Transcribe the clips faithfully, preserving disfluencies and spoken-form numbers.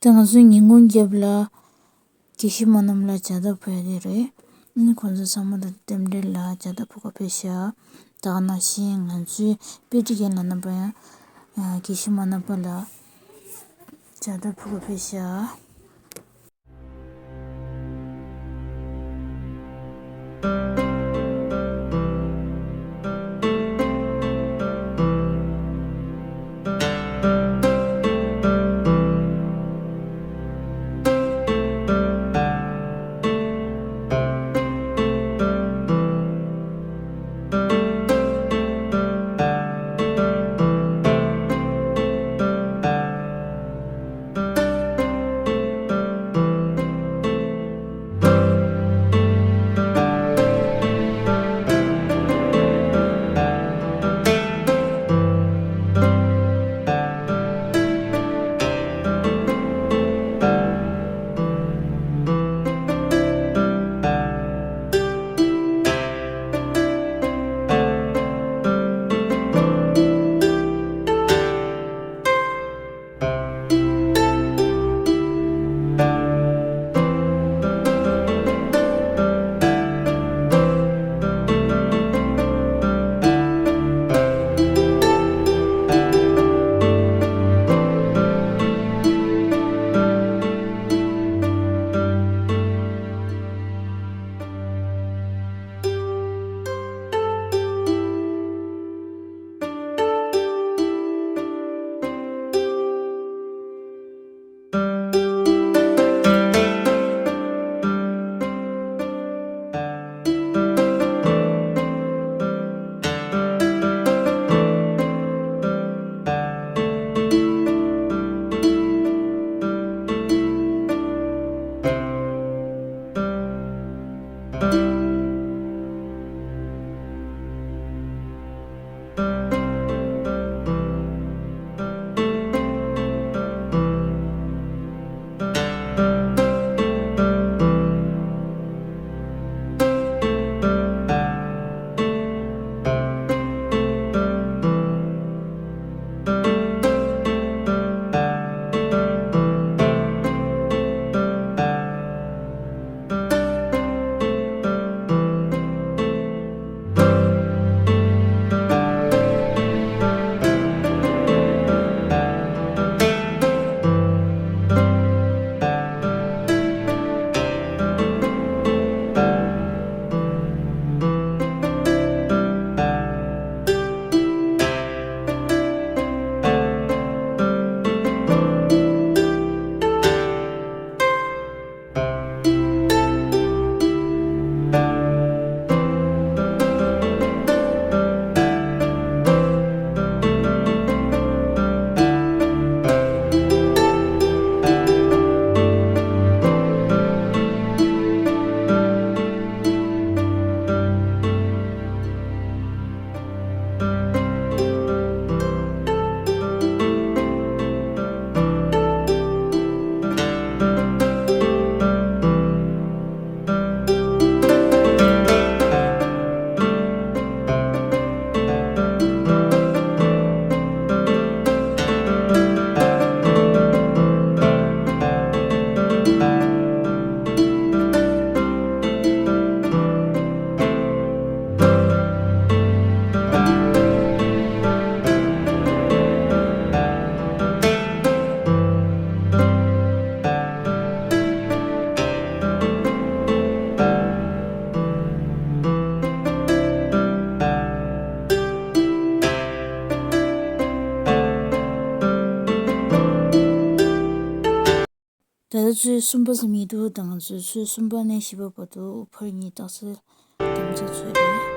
ད་ང་ཚོའི་ཉིན་གུང་རྒྱབ་ལ་དགེ་བཤེས་མ་རྣམས་ལ་ཇ་བཏབ་ཕུལ་ཡ་དེ་རེད། ཨ་ནི་ཁོང་ཚོ་ཚང་མ་དང་རྟེན་འབྲེལ་ལ་ཇ་བཏབ་ཕུལ་ག་ཕེབས་ཤག་ད་ག་ནང་བཞིན་ང་ཚོའི་དཔེ་ཁྲིད་མཁན་ལ་རྣམ་པ་ཡང་དགེ་བཤེས་མ་རྣམ་པ་ལ་ཇ་བཏབ་ཕུལ་ག་ཕེབས་ཤག་ད་ལྟ་ཚོུད་གསུམ་པ་ཙམ་ཡིན་འདུག་ད་ང་ཚོས་ཚོུད་གསུམ་པ་ནས་བཞི་པ་བར་དུ་ཕར་གཉིས་རྟགས་གསལ་དམ་བཅའ་ཚོད་རེད། བྱ་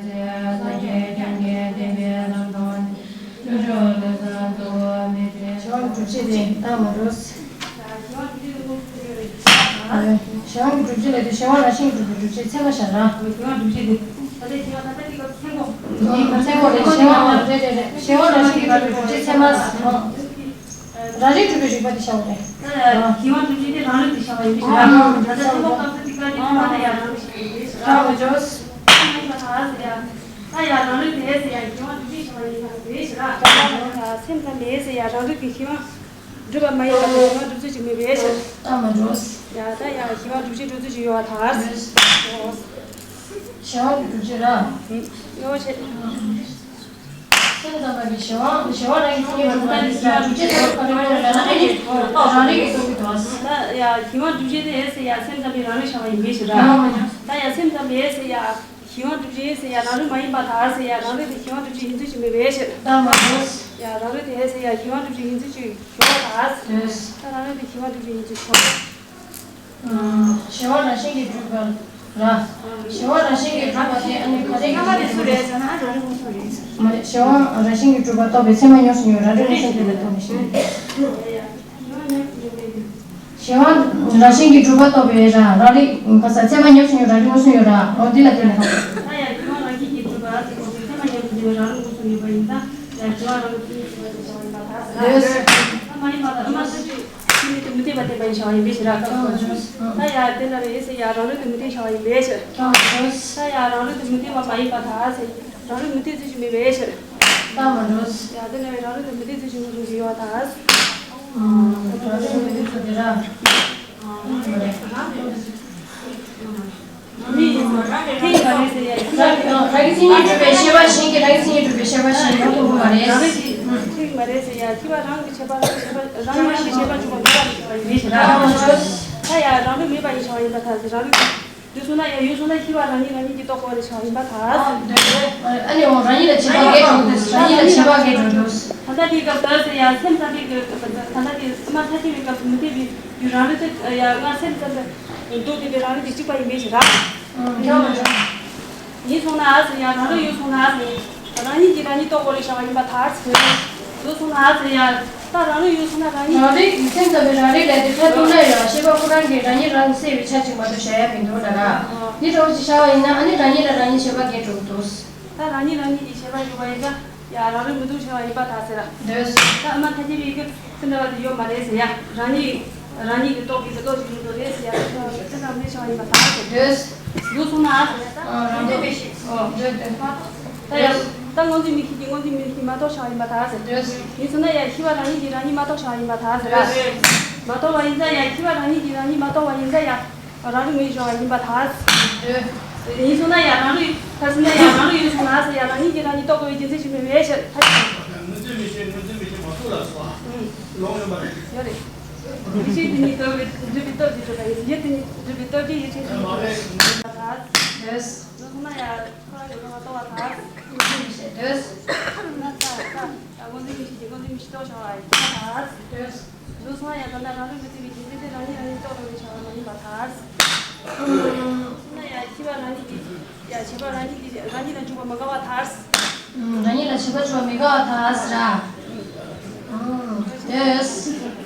བ་སྒྲུབ་བྱེད་དེ་བཏང་མ་འགྲོ། གཞན་དབང་གི་སྒྲུབ་བྱེད་ལ་དེ་གཞན་དབང་རང་བཞིན་གྱིས་གྲུབ་པའི་སྒྲུབ་བྱེད་ཚད་མ་བཞག་ན། གཞན་དབང་སྒྲུབ་བྱེད་དེ། ད་ལྟའི་གཞན་དབང་ད་ལྟ་དེ་སྐབས་ཚད་འགོག་ཚད་འགོག་རེད། གཞན་དབང་རེད་རེད་རེད། གཞན་དབང་རང་བཞིན་གྱིས་གྲུབ་པའི་སྒྲུབ་བྱེད་ཚད་མ་ཟེར། རང་རིག་གྲུབ་པའི་རིགས་པ་དེ་བཞག་པ་རེད། ད་གཞན་དབང་སྒྲུབ་བྱེད་དེ་རང་རིག་དེ་བཞག་པ་ཡིན་པ་ཞིག་རེད། ད་ལྟ་ཚད་འགོག་སྐབས་སུ་དེ་སྐབས་ཀྱི་ཚད་མ་ད་ཡར་རང་རིག་ཞིག་རེད། རང་མ་འཇོག་ཡིན་པར་ཐལ་ཟེར་ཡ། ད་ཡ་རང་རིག་དེ་ཟེར་ཡ་གཞན་དབང་སྒྲུབ་བྱེད་བྱ་བ་ཡིན་པར་ཐལ་ཟེར་ར། སེམས་ཙམ་པས་ཟེར་ཡ་རང་རིག་གི་གཞན་དབང་སྒྲུབ་པ་མ་ཡིན་པར་ཐལ་གཞན་དབང་སྒྲུབ་ཚུལ་གྱི་མེད་པའི་ཕྱིར། ལྟ་མ་འགྲོ། ཡ་ད་ཡ་གཞན་དབང་སྒྲུབ་བྱེད་སྒྲུབ་ཚུལ་གྱི་ཡོད་པར་ཐལ། གཞན་དབང་གི་སྒྲུབ་བྱེད་ར། ཡོད་བྱེད། སེམས་ཙམ་པ་གི་གཞན་དབང་གཞན་དབང་རང་གི་སྟེང་ནས་གཞན་དབང་སྒྲུབ་བྱེད་ཐོབ་པ་རེད་ར། རང་རིག་གི་རང་རིག་གི་སྟོབས་ཀྱིས་དོ། ད་ཡ་གཞན་དབང་སྒྲུབ་བྱེད་དེ་ཟེར་ཡ་སེམས་ཙམ་པའི་རང་རིག་བྱ་བ་ཡིན་པའི་ཕྱིར་ར། ད་ཡ་སེམས་ཙམ་པས་ཟེར་ཡ། གཞན་དབང་སྒྲུབ་བྱེད་ཟེར་ཡ་རང་རིག་མ་ཡིན་པར་ཐལ་ཟེར་ཡ་རང་རིག་དེ་གཞན་དབང་སྒྲུབ་བྱེད་ཡིན་ཚུལ་གྱི་མེད་པའི་ཕྱིར། ལྟ་མ་འགྲོ། ཡ་རང་རིག་དེ་ཟེར་ཡ་གཞན་དབང་སྒྲུབ་བྱེད་ཡིན་ཚུལ་གྱི་ཡོད་པར་ཐལ། ལྟ་རང་རིག་དེ་གཞན་དབང་སྒྲུབ་བྱེད་ཡིན་ཚུལ་གྱི་ཡོད། གཞན་དབང་རང་བཞིན་གྱིས་གྲུབ་པ་ར། གཞན་དབང་རང་བཞིན་གྱིས་གྲུབ་པ་དེ་ཨ་ནི་ག་རེ་གི་སྔ་མ་དེ་སུ་རེད་ཟེར་ན་རང་རིག་མངོན་སུམ་རེད་ཟེར། མ་རེད། གཞན་དབང་རང་བཞིན་གྱིས་གྲུབ་པ་རྟོགས་པའི་ཚད་མ་ཉམས་སུ་མྱོང་བའི་རང་རིག་མངོན་སུམ་དེ་ལ་རྟོགས་པའི་གཞན། གཞན་དབང་རང་བཞིན་གྱིས་གྲུབ་པ་རྟོགས་པའི་ར་རང་རིག་ག་ས་ཚད་མ་ཉམས་སུ་མྱོང་རང་རིག་མངོན་སུམ་ཡོད་ར། འོ་འདི་ལ་བརྟེན་ནས་ཧ་གོ། ད་ཡང་གཞན་དབང་རང་བཞིན་གྱིས་གྲུབ་པ་ཟེར་གོ་ཚད་མ་ཉམས་སུ་མྱོང་བའི་རང་རིག་མངོན་སུམ་ཡོད་པ་ཡིན་ཙང་ཡང་གཞན་དབང་རང་བཞིན་གྱིས་གྲུབ་པ་དེ་བྱ་བ་ཡིན་པར་ཐལ་ཟེར། ལོས། ད་མ་ཡིན་པ་དང་ཨ་མ་ས་ཆུ་ཆུ་མི་དེ་མུ་སྟེགས་པ་བསྟན་པ་ཡི་བྱ་བ་ཡིན་པའི་ཕྱིར་ར། ད་ཡང་དེ་ལ་རེད་ཟེར་ཡང་རང་རིག་དེ་མུ་སྟེགས་བྱ་བ་ཡིན་པའི་ཕྱིར། ད་ཡང་རང་རིག་དེ་མུ་སྟེགས་པ་མ་ཡིན་པར་ཐལ་ཟེར། རང་རིག་མུ་སྟེགས་ཚུལ་གྱིས་མེད་པའི་ཕྱིར། ལྟ་མ་འགྲོ། ཡང་དེ་ལ་རེད་རང་རིག་དེ་མུ་སྟེགས་ཚུལ་གྱིས་མངོན་སུམ་གྱི་ཡོད་པར་ཐལ། ཨ། རང་རིག་མུ་སྟེགས་ཚུལ་དེ་ར། མི་ཐེག་མ་རེད་ཟེར་ཡ། རང་གི་མཚན་ཉིད་གྲུབ་པའི་ཤེས་པ་གཞན་གྱིས་རང་གི་མཚན་ཉིད་གྲུབ་པའི་ཤེས་པ་གཞན་ཡོང་ཐུབ་ཀྱི་མ་རེད། རང་རིག་གི་ཐེག་མ་རེད་ཟེར་ཡ། ཤེས་པ་རང་གི་ཤེས་པ་རང་གི་ཤེས་པ་རང་རང་གི་ཤེས་པ་འཇུག་པ་མེད་པ་མེད་པ་ཡིན་པའི་ཕྱིར། ལྟ་མ་འགྲོ། ད་ཡ་རང་རིག་མེད་པ་ཡི་བྱ་བ་ཡིན་པར་ཐལ་ཟེར། རང་རིག་འདི་སོང་ན་ཡང་ཡོད་སོང་ན་ཤེས་པ་རང་ཉིད་རང་ཉིད་ཀྱིས་རྟོགས་དགོས་པ་རེད་བྱ་བ་ཡིན་པར་ཐལ། ཨ་འདོད། ཨ་ནི་འོ་རང་ཉིད་ལ་བྱེད་པ་འགལ་འགྲོ་འདུག་རང་ཉིད་ལ་བྱེད་པ་འགལ་འགྲོ་འདུག་ད་ལྟ་དེའི་སྐབས་སུ་ཡང་སེམས་ཙམ་པའི་སྐབས་ད་ལྟ་དེ་སེམས་མ་ཐག་ཆོད་པའི་སྐབས་སུ་མུ་སྟེགས་པའི་རྒྱུ་རང་རིག་དེ་ཡང་སྔར་སེམས་ཙམ་པའི་མདོ་སྡུད་པའི་རང་རིག་དེ་གཅིག་པ་ཡིན་པའི་ཕྱིར་ར། ཨ་འདོད། ཡིན་སོང་ན་ཨ་ཟེར་ཡང་རང་རིག་ཡོད་སོང་ན་ཨ་ཟེར། རང་ཉིད་ཀྱིས་རང་ཉིད་རྟོགས་དགོས་རེད་བྱ་བ་ཡིན་པར་ཐལ་ཟེར། ཡོད་སོང་ན་ཨ་ཟེར་ཡ། ད་རང་རིག་ཡོད་སོང་ན་རང་ཉིད། རང་རིག་སེམས་ཙམ་པའི་རང་རིག་ལས་དེ་ཐར་ཐུབ་ན་ཡང་ཤེས་པ་ཁོ་རང་གིས་རང་ཉིད་རང་གསལ་བའི་ཆ་གཅིག་མ་གཏོགས་གཞན་ཡང་མི་འདུག་ལ་ར། འདི་འདྲ་བོ་ཞིག་ཤར་བ་ཡིན་ན་ཨ་ནི་རང་ཉིད་ལ་རང་ཉིད་ཤེས་པ་འགལ་འགྲོ་གི་འདུག་ད་རང་ཉིད་རང་ཉིད་ཀྱི་ཤེས་པ་ཡོད་པ་ཡིན་ཙང་ཡང་རང་རིག་མི་འདུག་ཤེས་པ་ཡིན་པར་ཐལ་ཟེར་ར། འདོད། ད་ཨ་མ་ཐ་ཆེ་བའི་གི་དེ་འདྲ་བ་དེ་ཡོད་མ་རེད་ཟེར་ཡ། རང་ཉིད་རང་ཉིད་ཀྱི་རྟོགས་པའི་གི་རྟོགས་ཀྱི་མི་འདུག་རེད་ཟེར་ཡ། དེ་འདྲ་མི་ཤེས་པ་ཡིན་པར་ཐལ་ཟེར། འདོད། ཡོད་སོང་ན་ཨ་ཟེར་ཡ། ད་རང་རྟོགས་པའི་ཤེས། ཨོ། འདོད་དེ། ད་ཡང་ད་སྔོན་འཛིན་མིག་ཤེས་ཀྱིས་སྔོན་འཛིན་མིག་ཤེས་མ་རྟོགས་བྱ་བ་ཡིན་པར་ཐལ་ཟེར། ཡིན་ཟེར་ན་ཡང་ཤེས་པ་རང་ཉིད་ཀྱིས་རང་ཉིད་མ་རྟོགས་བྱ་བ་ཡིན་པར་ཐལ་ཟེར་ར། མ་རྟོགས་པ་ཡིན་ཙང་ཡང་ཤེས་པ་རང་ཉིད་ཀྱིས་རང་ཉིད་མ་རྟོགས་པ་ཡིན་ཙང་ཡང་རང་རིག་མེད་བྱ་བ་ཡིན་པར་ཐལ། ཡིན་ཟེར་ན་ཡང་རང་རིག་ཐལ་ཟེར་ན་ཡང་རང་རིག་ཡོད་སོང་ན་ཟེར་ཡང་རང་ཉིད་ཀྱིས་རང་ཉིད་རྟོགས་དགོས་པའི་རྒྱུ་མཚན་ཞིག་མེད་པའི་ཕྱིར། ཐལ། སྔོན་འཛིན་མིག་ཤེས་སྔོན་འཛིན་མིག་ཤེས་མ་རྟོགས་ལ་སོགས་ལོང་ཡོད་པ་རེད། ཡོད་རེད། ཡིད་ཆེས་དེ་ཉིད་རྟོགས་པའི་སྒྲུབ་པའི་སྟོབས་ཀྱིས་གྲུབ་པ་ཡིན། ཡིད་དེ་ཉིད་སྒྲུབ་པའི་སྟོབས་ཀྱིས་ཡིད་ཆེས་དེ་ཉིད་རྟོགས་པའི་སྒྲུབ་པ་ཡིན་པར་ཐལ། ཡོད་སོང་ན་ཡང་། ཁོ་རང་གི་བློ་ལ་རྟོགས་པར་ཐལ། སྔོན་འཛིན་མིག་ཤེས་འདོད། ན་ཚ་ཚ། སྔོན་འཛིན་མིག་ཤེས་ཀྱིས་སྔོན་འཛིན་མིག་ཤེས་རྟོགས་བྱ་བ་ཡིན་པར་ཐལ། འདོད། འདོད་སོང་ན་ཡང་ད་ལྟ་རང་རིག་མི་ཐེག་པའི་རྒྱུ་མཚན་དེ་རང་ཉིད་རང་ཉིད་རྟོགས་དགོས་པའི་བྱ་བ་མ་ཡིན་པར་ཐལ། སོང་ན་ཡང་ཤེས་པ་རང་ཉིད་ཀྱིས་ཡང་བྱེད་པ་རང་ཉིད་ཀྱིས་རང་ཉིད་ལ་འཇུག་པ་མི་དགའ་བར་ཐལ། རང་ཉིད་ལ་བྱེད་པ་འཇུག་པ་མི་དགའ་བར་ཐལ་ཟེར་ར། འདོད།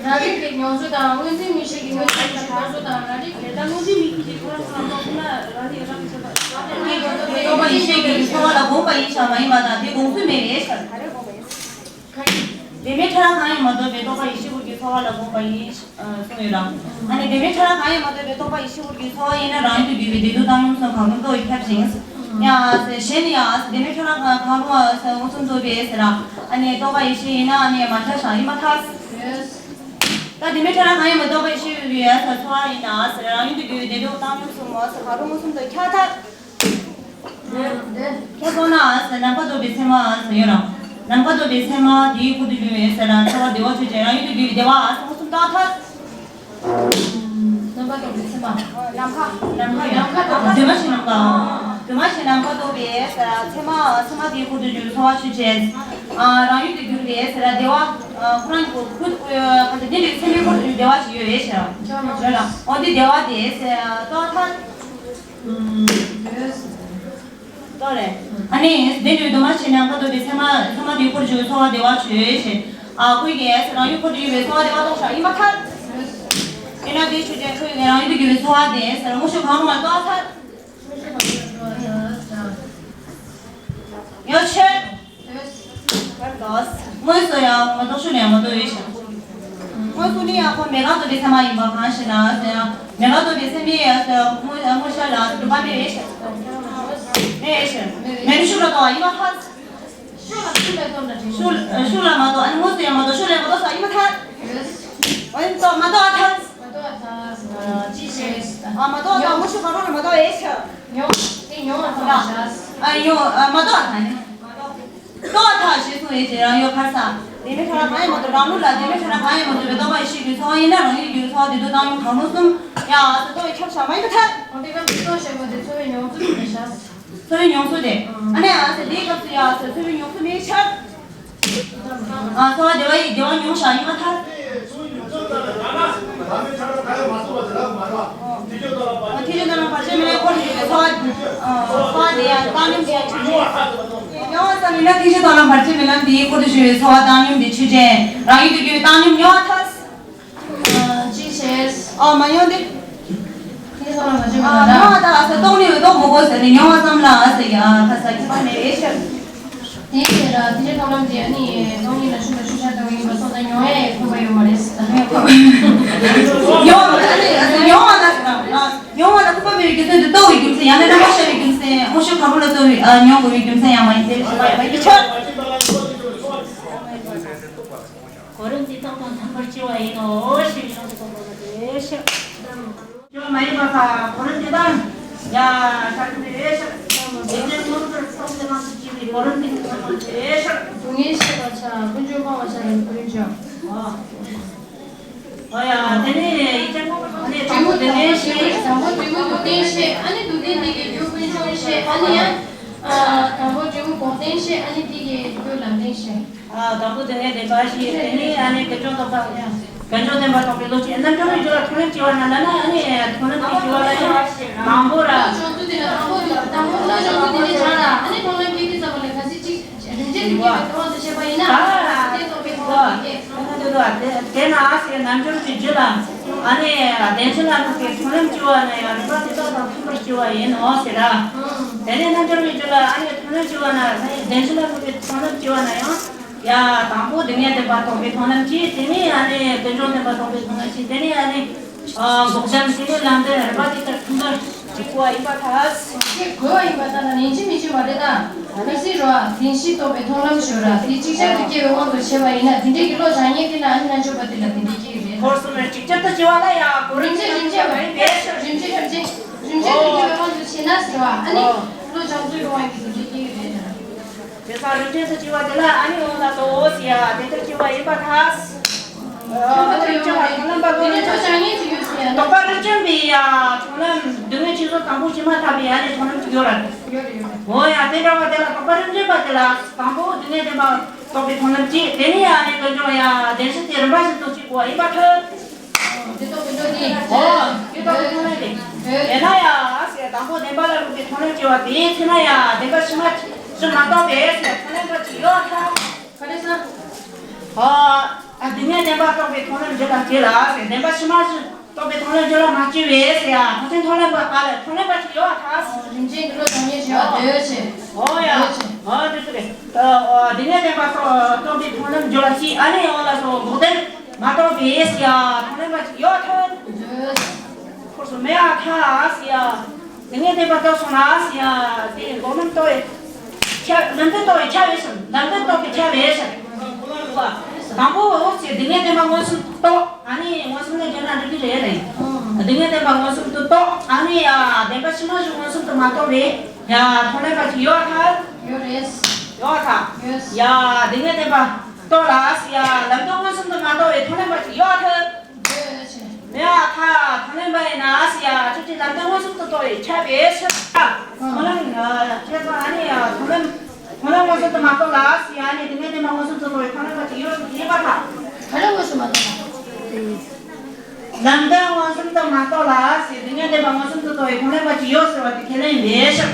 རང་རིག་གི་མྱོང་ཚུལ་དང་སྔོན་འཛིན་མིག་ཤེས་ཀྱི་སྔོན་འཛིན་མིག་ཤེས་ལྟ་ཚུལ་དང་རང་རིག་གི། ད་སྔོན་འཛིན་མིག་ཤེས་ཀྱི་ཁོ་རང་ཚོ་ལ་རྟོགས་ན་རང་རིག་རང་གི་བྱེད་པ། རྟོགས་པ་ཡིད་ཤེས་ཀྱི་ཚོར་བ་ལ་དགོངས་པ་ཡིན་ཞིང་མ་ཡིན་པ་དང་དེ་དགོངས་ཚུལ་མེད་པས། ག་རེ་དགོངས་པ་ཡིན། བདེན་མེད་ཕྲ་རགས་གང་ཡང་མ་རྟོགས་པའི་རྟོགས་པ་ཡིད་ཤེས་ཀྱི་ཚོར་བ་ལ་དགོངས་པ་ཡིན། གསུངས་ཡོད་ར། ཨ་ནི་བདེན་མེད་ཕྲ་རགས་གང་ཡང་མ་རྟོགས་པའི་རྟོགས་པ་ཡིད་ཤེས་ཀྱི་ཚོར་བ་ཡིན་ན་རང་ཡུལ་དུ་གྱུར་པའི་བདེ་སྡུག་བཏང་སྙོམས་སུ་གང་རུང་རྟོགས་པས་ཁྱབ་ཅིང་། ཡང་གཞན་ནི་ཡང་བདེན་མེད་ཕྲ་རགས་གང་རུང་བ་མངོན་སུམ་རྟོགས་པས་ཟེར་ར། ཨ་ནི་རྟོགས་པ་ཡིད་ཤེས་ཡིན་ན་ཨ་ནི་མ་ཁྱབ་ཞིང་ཡིན་པར་ཐལ། ད་བདེན་མེད་ཕྲ་རགས་གང་ཡང་མ་རྟོགས་པའི་ཤེས་པའི་ཡུལ་ཡང་ཚོར་བ་ཡིན་ན་ཟེར་རང་ཡུལ་དུ་གྱུར་པའི་བདེ་སྡུག་བཏང་སྙོམས་སུ་མོ་ཟེར་གང་རུང་མངོན་སུམ་དུ་ཁྱབ་ཐལ། ཁྱེད་སོང་ན་ཟེར་ནམ་མཁའ་ལྡོག་པའི་ཚད་མ་ཟེར་ཡོད་ར། ནམ་མཁའ་ལྡོག་པའི་ཚད་མ་དེའི་ཁུར་དུ་གྱུར་པའི་ཟེར་ར་ཚོར་བ་བདེ་བ་ཆོས་ཅན། རང་ཡུལ་དུ་གྱུར་པའི་བདེ་བ་ཟེར་མངོན་སུམ་རྟོགས་ཐལ། ནམ་མཁའ་ལྡོག་པའི་ཚད་མ། ནམ་མཁའ། ནམ་མཁའ་ཡང་། ནམ་མཁའ་ལྡོག་པའི། འདུས་མ་བྱས་ནམ་མཁའ། འདུས་མ་བྱས་ནམ་མཁའ་ལྡོག་པའི་ཟེར་ར་ཚད་མ་ཚད་མ་དེའི་ཁུར་དུ་གྱུར་པའི་ཚོར་བ་ཆོས་ཅན། རང་ཡུལ་དུ་གྱུར་པའི་ཟེར་ར་བདེ་བ། ཁོ་རང་གི་ཁུར་དུ་གྱུར་པའི་ཚད་མའི་ཁུར་དུ་གྱུར་པའི་བདེ་བ་ཞིག་ཡོད་པའི་ཕྱིར། འོ་དེ་བདེ་བ་དེ་ཟེར་རྟོགས་ཐལ། ལྟོས་རེད། ཨ་ནི་དེ་འདྲའི་འདུས་མ་བྱས་ནམ་མཁའ་ལྡོག་པའི་ཚད་མ་ཚད་མ་དེའི་ཁུར་དུ་གྱུར་པའི་ཚོར་བ་བདེ་བ་ཆོས་ཅན། ཨ་ཁོ་གིས་རང་ཡུལ་ཁུར་དུ་གྱུར་པའི་ཚོར་བ་བདེ་བ་རྟོགས་ཤག་ཡིན་པར་ཐལ། དེས་ན་དེ་ཆོས་ཅན། ཁོ་གིས་རང་ཡུལ་དུ་གྱུར་པའི་ཚོར་བ་དེ་ཟེར་དངོས་ཤུགས་གང་རུང་བ་རྟོགས་ཐལ། ཡོད་ཆོས། དངོས་སུ་ཡང་མ་རྟོགས་ཤུགས་ལས་མ་རྟོགས་ཡོད་ཆོས། སུ་ནི་ཡང་ཁོ་མེ་ག་དོ་པའི་ཚད་མ་ཡིན་པ་གང་ཞིག་ལ་ཟེར་ཡང་མེ་ག་དོ་པའི་ཚད་མའི་ཡང་ཟེར་དངོས་དངོས་ཤར་ལ་སྒྲུབ་པ་མེད་རེད་ཤག་མེད་རེད་ཤག་མེ་ནི་ཤུགས་ལ་དོ་བ་ཡིན་པ་ཐལ། ཤུགས་ལ་ཤུགས་ལ་མ་དོ་ཨ་ནི་དངོས་སུ་ཡང་མ་དོ་ཤུགས་ལ་མ་དོ་ས་ཡིན་པ་ཐལ། ཨ་ནི་དོ་མ་དོ་ཨ་ཐལ། མ་དོ་ཨ་ཐལ། ཅི་ཞེས། ཨ་མ་དོ་ཨ་ཐལ་དངོས་ཤུགས་ག་རོ་ལ་མ་དོ་ཨེ་ཤག་མྱོང་དེ་མྱོང་བ་ཐལ། ཨ་ཡོ་ཨ་མ་དོ་ཨ་ཐལ་ནི། ལྟོ་བ་ཐག་ཞེས་གསུངས་ཡོད་ཅེས་རང་ཡོད་ཁར་ས། དེ་མེད་ཁྲ་ར་གང་ཡང་མ་གཏོགས་རང་ལུགས་ལ་དེ་མེད་ཁྲ་ར་གང་ཡང་མ་གཏོགས་པའི་སྟོང་པ་ཡེ་ཤེས་ཀྱི་ཚོར་བ་ཡིན་ན་རང་ཡུལ་གྱི་ཚོར་བ་དེ་དུས་བཏང་སྙོམས་གང་རུང་གསུམ་ཡང་ཨ་ཟེར་ལྟོ་ཡི་ཁྱབ་བྱ་མ་ཡིན་པ་ཐལ། འོ་དེ་སྐབས་སུ་ལྟོ་ཞེས་པ་དེ་ཚོར་བའི་མྱོང་ཚུལ་དེ་བྱ། ཚོར་བའི་མྱོང་ཚུལ་དེ། ཨ་ནི་ཨ་ཟེར་དེའི་སྐབས་སུ་ཡང་ཨ་ཟེར་ཚོར་བའི་མྱོང་ཚུལ་མེད་ཕྱིར། ཨ་ཚོར་བ་བདེ་བ་ཡི་བདེ་བ་མྱོང་བྱ་ཡིན་པ་ཐལ། ཨ་ཐེག་ཆེན་རྟོགས་ལམ་བར་ཆད་མེད་ལམ་འཁོར་དུ་ཞུགས་པའི་ཚོར་བ། ཨ་ཚོར་བ་དེ་ཡང་བཏང་སྙོམས་དེ་ཡང་ཆོས་ཅན། མྱོང་བ་ཙམ་ཡིན་ན་ཐེག་ཆེན་རྟོགས་ལམ་བར་ཆད་མེད་ལམ་དེའི་འཁོར་དུ་ཞུགས་པའི་ཚོར་བ་བཏང་སྙོམས་དེ་ཆོས་ཅན། རང་ཡུལ་དུ་གྱུར་པའི་བཏང་སྙོམས་མྱོང་བ་ཐལ། ཅི་བྱས། ཨ་མ་མྱོང་སྟེ། ཐེག་ཆེན་རྟོགས་ལམ་བར་ཆད་མེད་ལམ་ར། མྱོང་བ་དང་ཨ་ཟེར་རྟོགས་ནི་འོས་རྟོགས་མི་དགོས་ཟེར་ནས་མྱོང་བ་ཙམ་ལ་ཨ་ཟེར་ཡ་ཁ་ས་ཁྱི་པ་ནས་རེད་ཤག་དེའི་ཕྱིར་ར་ཐེག་ཆེན་རྟོགས་ལམ་དེ་ནི་སྟོང་ཉིད་ལ་ཤུགས་དང་ཤུགས་ཆགས་ལྟ་བུ་ཡིན་པ་སོང་ཙང་མྱོང་ཡ་ཡི་ཁོམ་པ་ཡོད་མ་རེད་ཟེར་ད་མེད་ཁོམ། མྱོང་བ་ཨ་ནི་མྱོང་བ་ལ་ཟེར་ན་མྱོང་བ་ལ་ཁོམ་པ་མེད་པའི་རྒྱུ་མཚན་དུ་རྟོགས་པའི་རྒྱུ་མཚན་ཡང་ན་རྣམ་པར་ཤེས་པའི་རྒྱུ་མཚན་དངོས་ཤུགས་གང་པོ་ལ་རྟོགས་པའི་མྱོང་དགོས་པའི་རྒྱུ་མཚན་ཡང་མ་ཡིན་ཏེ་ཞེས་པ་ཡོད་པ་ཡིན་ཕྱིར། གོ་རིམ་འདི་དག་དང་མཐུན་པར་སྐྱེ་བ་ཡིན་ནོ་ཞེས་ཡོངས་སུ་རྟོགས་པ་སྟེ་ཞེས། སྐྱེ་བ་མ་ཡིན་པ་དང་གོ་རིམ་འདི་དག་ཡང་ཆ་ཚང་རེད་ཞེས། དེ་ནས་མངོན་པར་རྟོགས་པའི་ངང་དུ་སྐྱེ་བའི་གོ་རིམ་འདི་མཐུན་པར་སྐྱེ་བ་ཞེས། སྡུག་བསྔལ་ཤེས་པར་བྱ། ཀུན་འབྱུང་སྤང་བར་བྱ་ཡང་ཀུན་འབྱུང་། འོ་ཡ་དེ་ནས་ཡིག་ཆ་ནས་དང་པོ་སྡུག་བསྔལ་ཤེས། དང་པོ་འབྲས་བུ་སྡུག་བསྔལ་ཤེས། ཨ་ནི་སྡུག་བསྔལ་འདི་གི་རྒྱུ་ཀུན་འབྱུང་ཤེས། ཨ་ནི་ཡང་དང་པོ་འབྲས་བུ་འགོག་བདེན་ཤེས། ཨ་ནི་འདི་གི་རྒྱུ་ལམ་བདེན་ཤེས། ཨ་དང་པོ་སྡུག་བསྔལ་བདེན་པ་ཤེས། དེ་ནས་ཨ་ནི་ཀུན་འབྱུང་རྟོགས་པ། ཀུན་འབྱུང་བདེན་པ་རྟོགས་པའི་བློ་ཅན། རྣལ་འབྱོར་བའི་རྒྱུད་ལ་མཐོང་ལམ་སྐྱེ་བ་ན་ལབ་ན་ཨ་ནི་མཐོང་ལམ་དེ་སྐྱེ་བ་ལ་ཡང་དང་པོ་ར། བློ་སྦྱོང་ཚུལ་དེ་ལ་དང་པོ་དང་པོ་བློ་སྦྱོང་ཚུལ་དེ་ནས་བྱ་ལ་ཨ་ནི་མཐོང་ལམ་སྐྱེ་དུས་ཙམ་པ་ལ་ག་ཚོད་ཅིག་རིན་ཆེན་རིགས་ཀྱི་དབང་དུ་བྱས་པ་ཡིན་ན། ཨ་དེ་རྟོགས་པའི་ཐོག་ལ་སྐྱེ། དེ་ན་དེ་དག་དེ་ན་ཨ་ཟེར་རྣལ་འབྱོར་གྱི་རྒྱུད་ལ་ཨ་ནི་བདེན་བཞི་ལ་དམིགས་པའི་མཐོང་ལམ་སྐྱེ་བ་ན་ཡང་རིགས་པ་དེ་དག་དང་མཐུན་པར་སྐྱེ་བ་ཡིན་ནོ་ཟེར་ར། དེ་ནས་རྣལ་འབྱོར་བའི་རྒྱུད་ལ་ཨ་ནི་མཐོང་ལམ་སྐྱེ་བ་ན་བདེན་བཞི་ལ་དམིགས་པའི་མཐོང་ལམ་སྐྱེ་བ་ན་ཡང་ཡ་དང་པོ་སྡུག་བསྔལ་བདེན་པ་རྟོགས་པའི་མཐོང་ལམ་གྱིས། དེ་ནས་ཨ་ནི་ཀུན་འབྱུང་བདེན་པ་རྟོགས་པའི་མཐོང་ལམ་གྱིས། དེ་ནས་ཨ་ནི། ཨ་འགོག་བྱ་ཞེས་ནི་ལམ་དེ་རིམ་པ་དེ་ལྟར་མཐུན་པར་སྐྱེ་དགོས་པ་ཡིན་པར་ཐལ། ཞེས་དགོས་པ་ཡིན་པར་ཐལ་ན་ཡིན་གཅིག་མིན་གཅིག་མ་རེད་ད། གལ་སྲིད་རོ་བདེན་བཞི་རྟོགས་པའི་མཐོང་ལམ་ཞུ་ར་དེ་ཅིག་ཆར་དུ་སྐྱེ་བའི་དབང་དུ་བྱས་པ་ཡིན་ན་དེ་འདྲའི་གི་བློ་བྱང་ཉིད་དེ་ལ་ཨ་ནི་རྣལ་འབྱོར་པ་དེ་ལ་དེ་འདྲའི་སྐྱེ་གི་རེད། ཁོར་སོང་ན་ཅིག་ཅར་དུ་སྐྱེ་བ་ལ་ཡང་གོ་རིམ་གཅིག་རིམ་གཅིག་རིམ་གཅིག་རིམ་གཅིག་རིམ་གཅིག་རིམ་གཅིག་དུ་སྐྱེ་བའི་དབང་དུ་བྱས་ན་ཟེར་བ་ཨ་ནི་བློ་བྱང་ཚུལ་གི་དབང་གིས་དེ་འདྲའི་སྐྱེ་གི་རེད་ད། དེ་ས་རིམ་གྲོ་དུ་སྐྱེ་བ་དེ་ལ་ཨ་ནི་འོང་ལ་སོ་འོ་ཟེར་ཡ་དེ་ལྟར་སྐྱེ་བ་ཡིན་པར་ཐལ། རྟོག་པ་རིམ་བྱོན་པའི་ཡ་མཐོང་ལམ་སྡུག་བསྔལ་ཆོས་ཚོགས་དང་པོ་སྐྱེས་མ་ཐག་པའི་ཡ་ནི་མཐོང་ལམ་གཅིག་ཡོད་ར། འོ་ཡ་དེ་འདྲ་བ་དེ་ལ་རྟོག་པ་རིམ་བྱོན་པ་དེ་ལ་དང་པོ་སྡུག་བསྔལ་བདེན་པ་རྟོགས་པའི་མཐོང་ལམ་གཅིག་དེ་ནས་ཡ་ནི་ཀུན་འབྱུང་ཡ་བདེན་བཞི་དེ་རིམ་པ་བཞིན་དུ་སྐྱེ་དགོས་པ་ཡིན་པར་ཐལ། འོ་དེ་རྟོགས་པའི་བློ་དེ། འོ་དེ་རྟོགས་པའི་མཐོང་ལམ་དེ། དེ་ན་ཡ་ཟེར་དང་པོ་བདེན་པ་ལ་དམིགས་པའི་མཐོང་ལམ་སྐྱེ་བ་དེའི་ཚེ་ན་ཡ་བདེན་པ་ཕྱི་མ་ཕྱི་མ་རྟོགས་པའི་ཟེར་མཐོང་ལམ་པ་ཅིག་ཡོད་ཐལ། ག་རེ་ཟེར། ཨ་སྡུག་བསྔལ་བདེན་པ་རྟོགས་པའི་མཐོང་ལམ་རྒྱུད་ལ་སྐྱེ་ལ་ཟེར། བདེན་པ་ཕྱི་མ་རྟོགས་པའི་མཐོང་ལམ་རྒྱུད་ལ་མ་སྐྱེ་བས་ཟེར་ཡ་ཐོག་མཐའི་མཐོང་ལམ་པ་ཨ་ལ་མཐོང་ལམ་པ་ཅིག་ཡོད་ཐལ། རིམ་བྱོན་གྱི་བློ་བྱང་ཉིད་ཞེས་པ་འདོད་ཆེ། འོ་ཡ། འདོད་ཆེ། འོ་འདི་ཚོ་རེད། ཨ་སྡུག་བསྔལ་བདེན་པ་རྟོགས་རྟོགས་པའི་མཐོང་ལམ་རྒྱུད་ལ་སྐྱེ་ཨ་ནི་འོ་ལ་སོ་འགོག་བདེན་མ་རྟོགས་པས་ཟེར་ཡ་མཐོང་ལམ་པ་ཅིག་ཡོད་ཐལ། འདོད་ཆེ། ཁོ་སོ་མེད་ཨ་ཐལ་ཟེར་ཡ། སྡུག་བསྔལ་བདེན་པ་རྟོགས་སོང་ན་ཟེར་ཡ་དེ་འགོག་ལམ་རྟོགས་པའི་ཁྱབ་ལམ་བདེན་རྟོགས་པའི་ཁྱབ་པས་སམ་ལམ་བདེན་རྟོགས་པའི་ཁྱབ་པས་སམ། དང་པོ་འོ་ཟེར་སྡུག་བསྔལ་བདེན་པ་མངོན་སུམ་རྟོགས་ཨ་ནི་མངོན་སུམ་ལས་བརྒྱབ་ན་འགྲིག་གི་རེད་ལེ། སྡུག་བསྔལ་བདེན་པ་མངོན་སུམ་དུ་རྟོགས་ཨ་ནི་ཡ་བདེན་པ་ཕྱི་མ་ཞིག་མངོན་སུམ་དུ་མ་རྟོགས་པའི་ཡ་མཐོང་ལམ་པ་ཅིག་ཡོད་ཐལ། ཡོད་རེད། ཡོད་ཐལ། ཡོད། ཡ་སྡུག་བསྔལ་བདེན་པ་རྟོགས་ལ་ཟེར་ཡ་ལམ་བདེན་མངོན་སུམ་དུ་མ་རྟོགས་པའི་མཐོང་ལམ་པ་ཅིག་ཡོད་ཐལ། མེད་པར་ཐལ། མཐོང་ལམ་པ་ཡིན་ན་ཟེར་ཡ་ཆོས་ཅན་ལམ་བདེན་མངོན་སུམ་དུ་རྟོགས་པའི་ཁྱབ་པའི་ཕྱིར། མཐོང་ལམ་ཁྱབ་པ་ཨ་ནི་ཡ་མཐོང་ལམ་མཐོང་ལམ་མངོན་སུམ་དུ་མ་རྟོགས་ལ་ཟེར་ཡ་ནི་སྡུག་བསྔལ་བདེན་པ་མངོན་སུམ་དུ་རྟོགས་པའི་མཐོང་ལམ་པ་ཅིག་ཡོད་ཡིན་པར་ཐལ། ག་རེ་མངོན་སུམ་མ་རྟོགས་ལ། ལམ་བདེན་མངོན་སུམ་དུ་མ་རྟོགས་ལ་ཟེར་སྡུག་བསྔལ་བདེན་པ་མངོན་སུམ་དུ་རྟོགས་པའི་མཐོང་ལམ་པ་ཅིག་ཡོད་ཟེར་བ་དེ་ཁས་ལེན་མེད་ཕྱིར།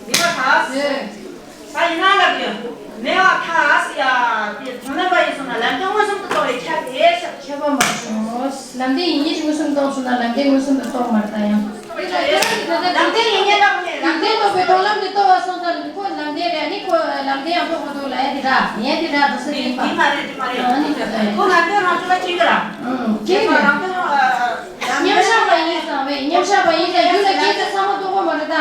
ཡིན་པར་ཐལ། ད་ཡིན་ན་ལབ་ཡོད། མེད་པར་ཐལ་ཟེར་ཡ་དེ་མཐོང་ལམ་པ་ཡིན་སོང་ན་ལམ་བདེན་མངོན་སུམ་དུ་རྟོགས་པའི་ཁྱབ་པའི་ཕྱིར། ཁྱབ་པ་མ་བྱུང་། ལམ་བདེན་ཡིན་ཉིད་མངོན་སུམ་རྟོགས་སོང་ན་ལམ་བདེན་མངོན་སུམ་དུ་རྟོགས་མ་རེད་ད་ཡང་། ལམ་བདེན་ཡིན་ཉིད་རྟོགས་ནས་ལམ་བདེན་རྟོགས་པའི་མཐོང་ལམ་དེ་རྟོགས་པ་སོང་ཙང་ཁོ་ལམ་བདེན་རེད་ནི་ཁོ་ལམ་བདེན་ཡང་རྟོགས་མ་ཐུབ་ལ་ཡ་ ར་ཡན་དེ་ར་འགྲོ་ས་དེ་ཡིན་པ། དེ་མ་རེད་དེ་མ་རེད། ཨ་ནི་ཁོ་ང་ཚོའི་རང་ཚོ་ལ་ཁྱེད་ཀྱི་ར། ཨང་ཁྱེད་ཀྱི་ར། རང་ཚོ་མཉམ་བཞག་པ་ཡིན་ཙང་བས་མཉམ་བཞག་པ་ཡིན་ཙང་རྒྱུད་ལ་སྐྱེ་ཚེ་ཚང་མ་གཏོང་དགོས་མ་རེད་ད།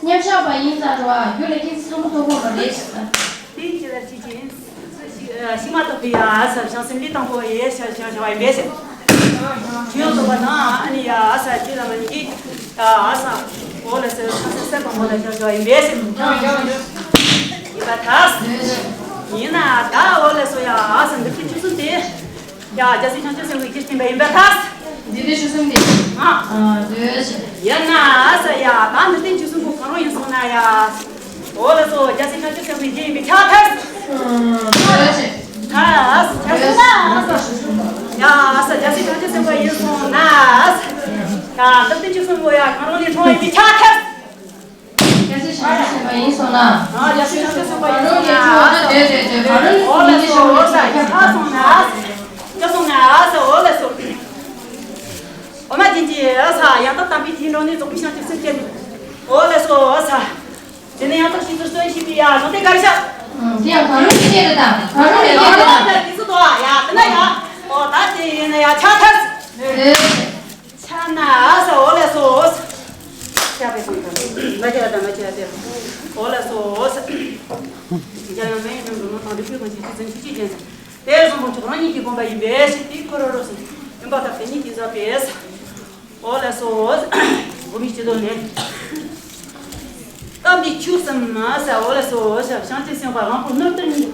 མཉམ་བཞག་པ་ཡིན་ཙང་ར་རྒྱུད་ལ་སྐྱེ་ཚེ་ཚང་མ་གཏོང་དགོས་མ་རེད་ཟེར་ད། དེ་ཅི་ལ་ཅི་ཅི་ཤི་མ་ཐུབ་པའི་ཡ་ས་བྱང་སེམས་ལི་དང་པོ་ཡེ་ཤ་ཤ་ཤ་བ་ཡིན་པས་ཟེར། ཁྱོད་ཚོ་བ་ན་ཨ་ནི་ཡ་ས་ཅི་ལ་མ་ནི་གི་ཡ་ས་འོ་ལ་ས་བྱང་སེམས་སེ་པ་མོ་ལ་ཤ་ཤ་བ་ཡིན་པས་ཟེར། ཡིན་པ་ཐ་ཡིན་ན་ད་འོ་ལ་སོ་ཡ་ས་འདི་ཁྱི་ཆུ་སུ་དེ། ཡ་རྒྱལ་སྲས་བྱང་ཆུབ་སེམས་དཔའི་རྒྱུད་བསྟན་པ་ཡིན་པར་ཐལ། འདི་ནི་ཆོས་སེམས་ནི། ཨ། ཨ་འདོད་ཆེ། ཡང་ན་ས་ཡ་ད་འདི་སྟེང་ཆོས་སེམས་པོ་གང་རུང་ཡིན་སོང་ན་ཡ། འོ་ལ་སོ་རྒྱལ་སྲས་བྱང་ཆུབ་སེམས་དཔའི་རྒྱུད་ཡིན་པའི་ཆ་ཐལ། ཨ་འདོད་ཆེ། ཐལ། ཆ་སོང་ན་ས། ཡ་ས་རྒྱལ་སྲས་བྱང་ཆུབ་སེམས་དཔའ་ཡིན་སོང་ན་ས། ཡ་འདི་སྟེང་ཆོས་སེམས་པོ་ཡ་གང་རུང་ནས་འཁྲུངས་པ་ཡིན་པའི་ཆ་ཐལ། རྒྱལ་སྲས་བྱང་ཆུབ་སེམས་དཔའ་ཡིན་སོང་ན། ཨ་རྒྱལ་སྲས་བྱང་ཆུབ་སེམས་དཔའ་ཡིན་སོང་ན། འོ་ལ་སོ་འོ་ས་ཡ་ཆ་སོང་ན། ཆ་སོང་ན་ས་འོ་ལ་སོ། འོ་མ་ཅན་གྱི་ས་ཡང་དག་དམ་པའི་དེའི་འགྲོ་ནས་རྫོགས་པའི་བྱང་ཆུབ་སེམས་བསྐྱེད་འོ་ལ་སོ་འོ་ས། དེ་ནས་ཡང་དག་བྱས་ཚུལ་སྟོན་ཤེས་པའི་ཡ་གཞུང་དེ་ག་རེ་བྱ། དེ་ཡང་གང་རུང་གི་སྐད་རེད་ད། གང་རུང་གི་སྐད་རེད་ད། དེ་ཚོ་དོ་ཡ་དེ་ན་ཡ། འོ་ད་དེ་ཡིན་ན་ཡ་ཆ་ཐལ། ཆ་ན་ཨ་ས་འོ་ལ་སོ། ཆ་པའི་སོང་ད། མ་ཆ་ད་མ་ཆ་དེ། འོ་ལ་སོ་ས། ཡ་ཡང་མེད་ཡིན་ནམ་འགྲོ་ན་དང་དུ་ཕུལ་གང་ཞིག་ཅི་ཙམ་ཅི་ཅི་ཅན། དེ་བཟང་པོ་མཆོག་རང་ཉིད་ཀྱིས་བསྒོམས་པ་ཡིན་པས་ཞེས་དེའི་འཁོར་རོ་རོ་སོ། ཡིན་པ་ལྟར་དེ་ཉིད་ཀྱིས་ཟབ་པས། འོ་ལ་སོ། བུ་མི་སྤྱི་དོན་ནས། སྟབས་འདི་ཆུ་གསུམ་མ་ས་འོ་ལ་སོ་ཞབས་བྱང་ཆུབ་སེམས་དཔའ་དབང་པོ་སྣོད་དུ་གཉིས།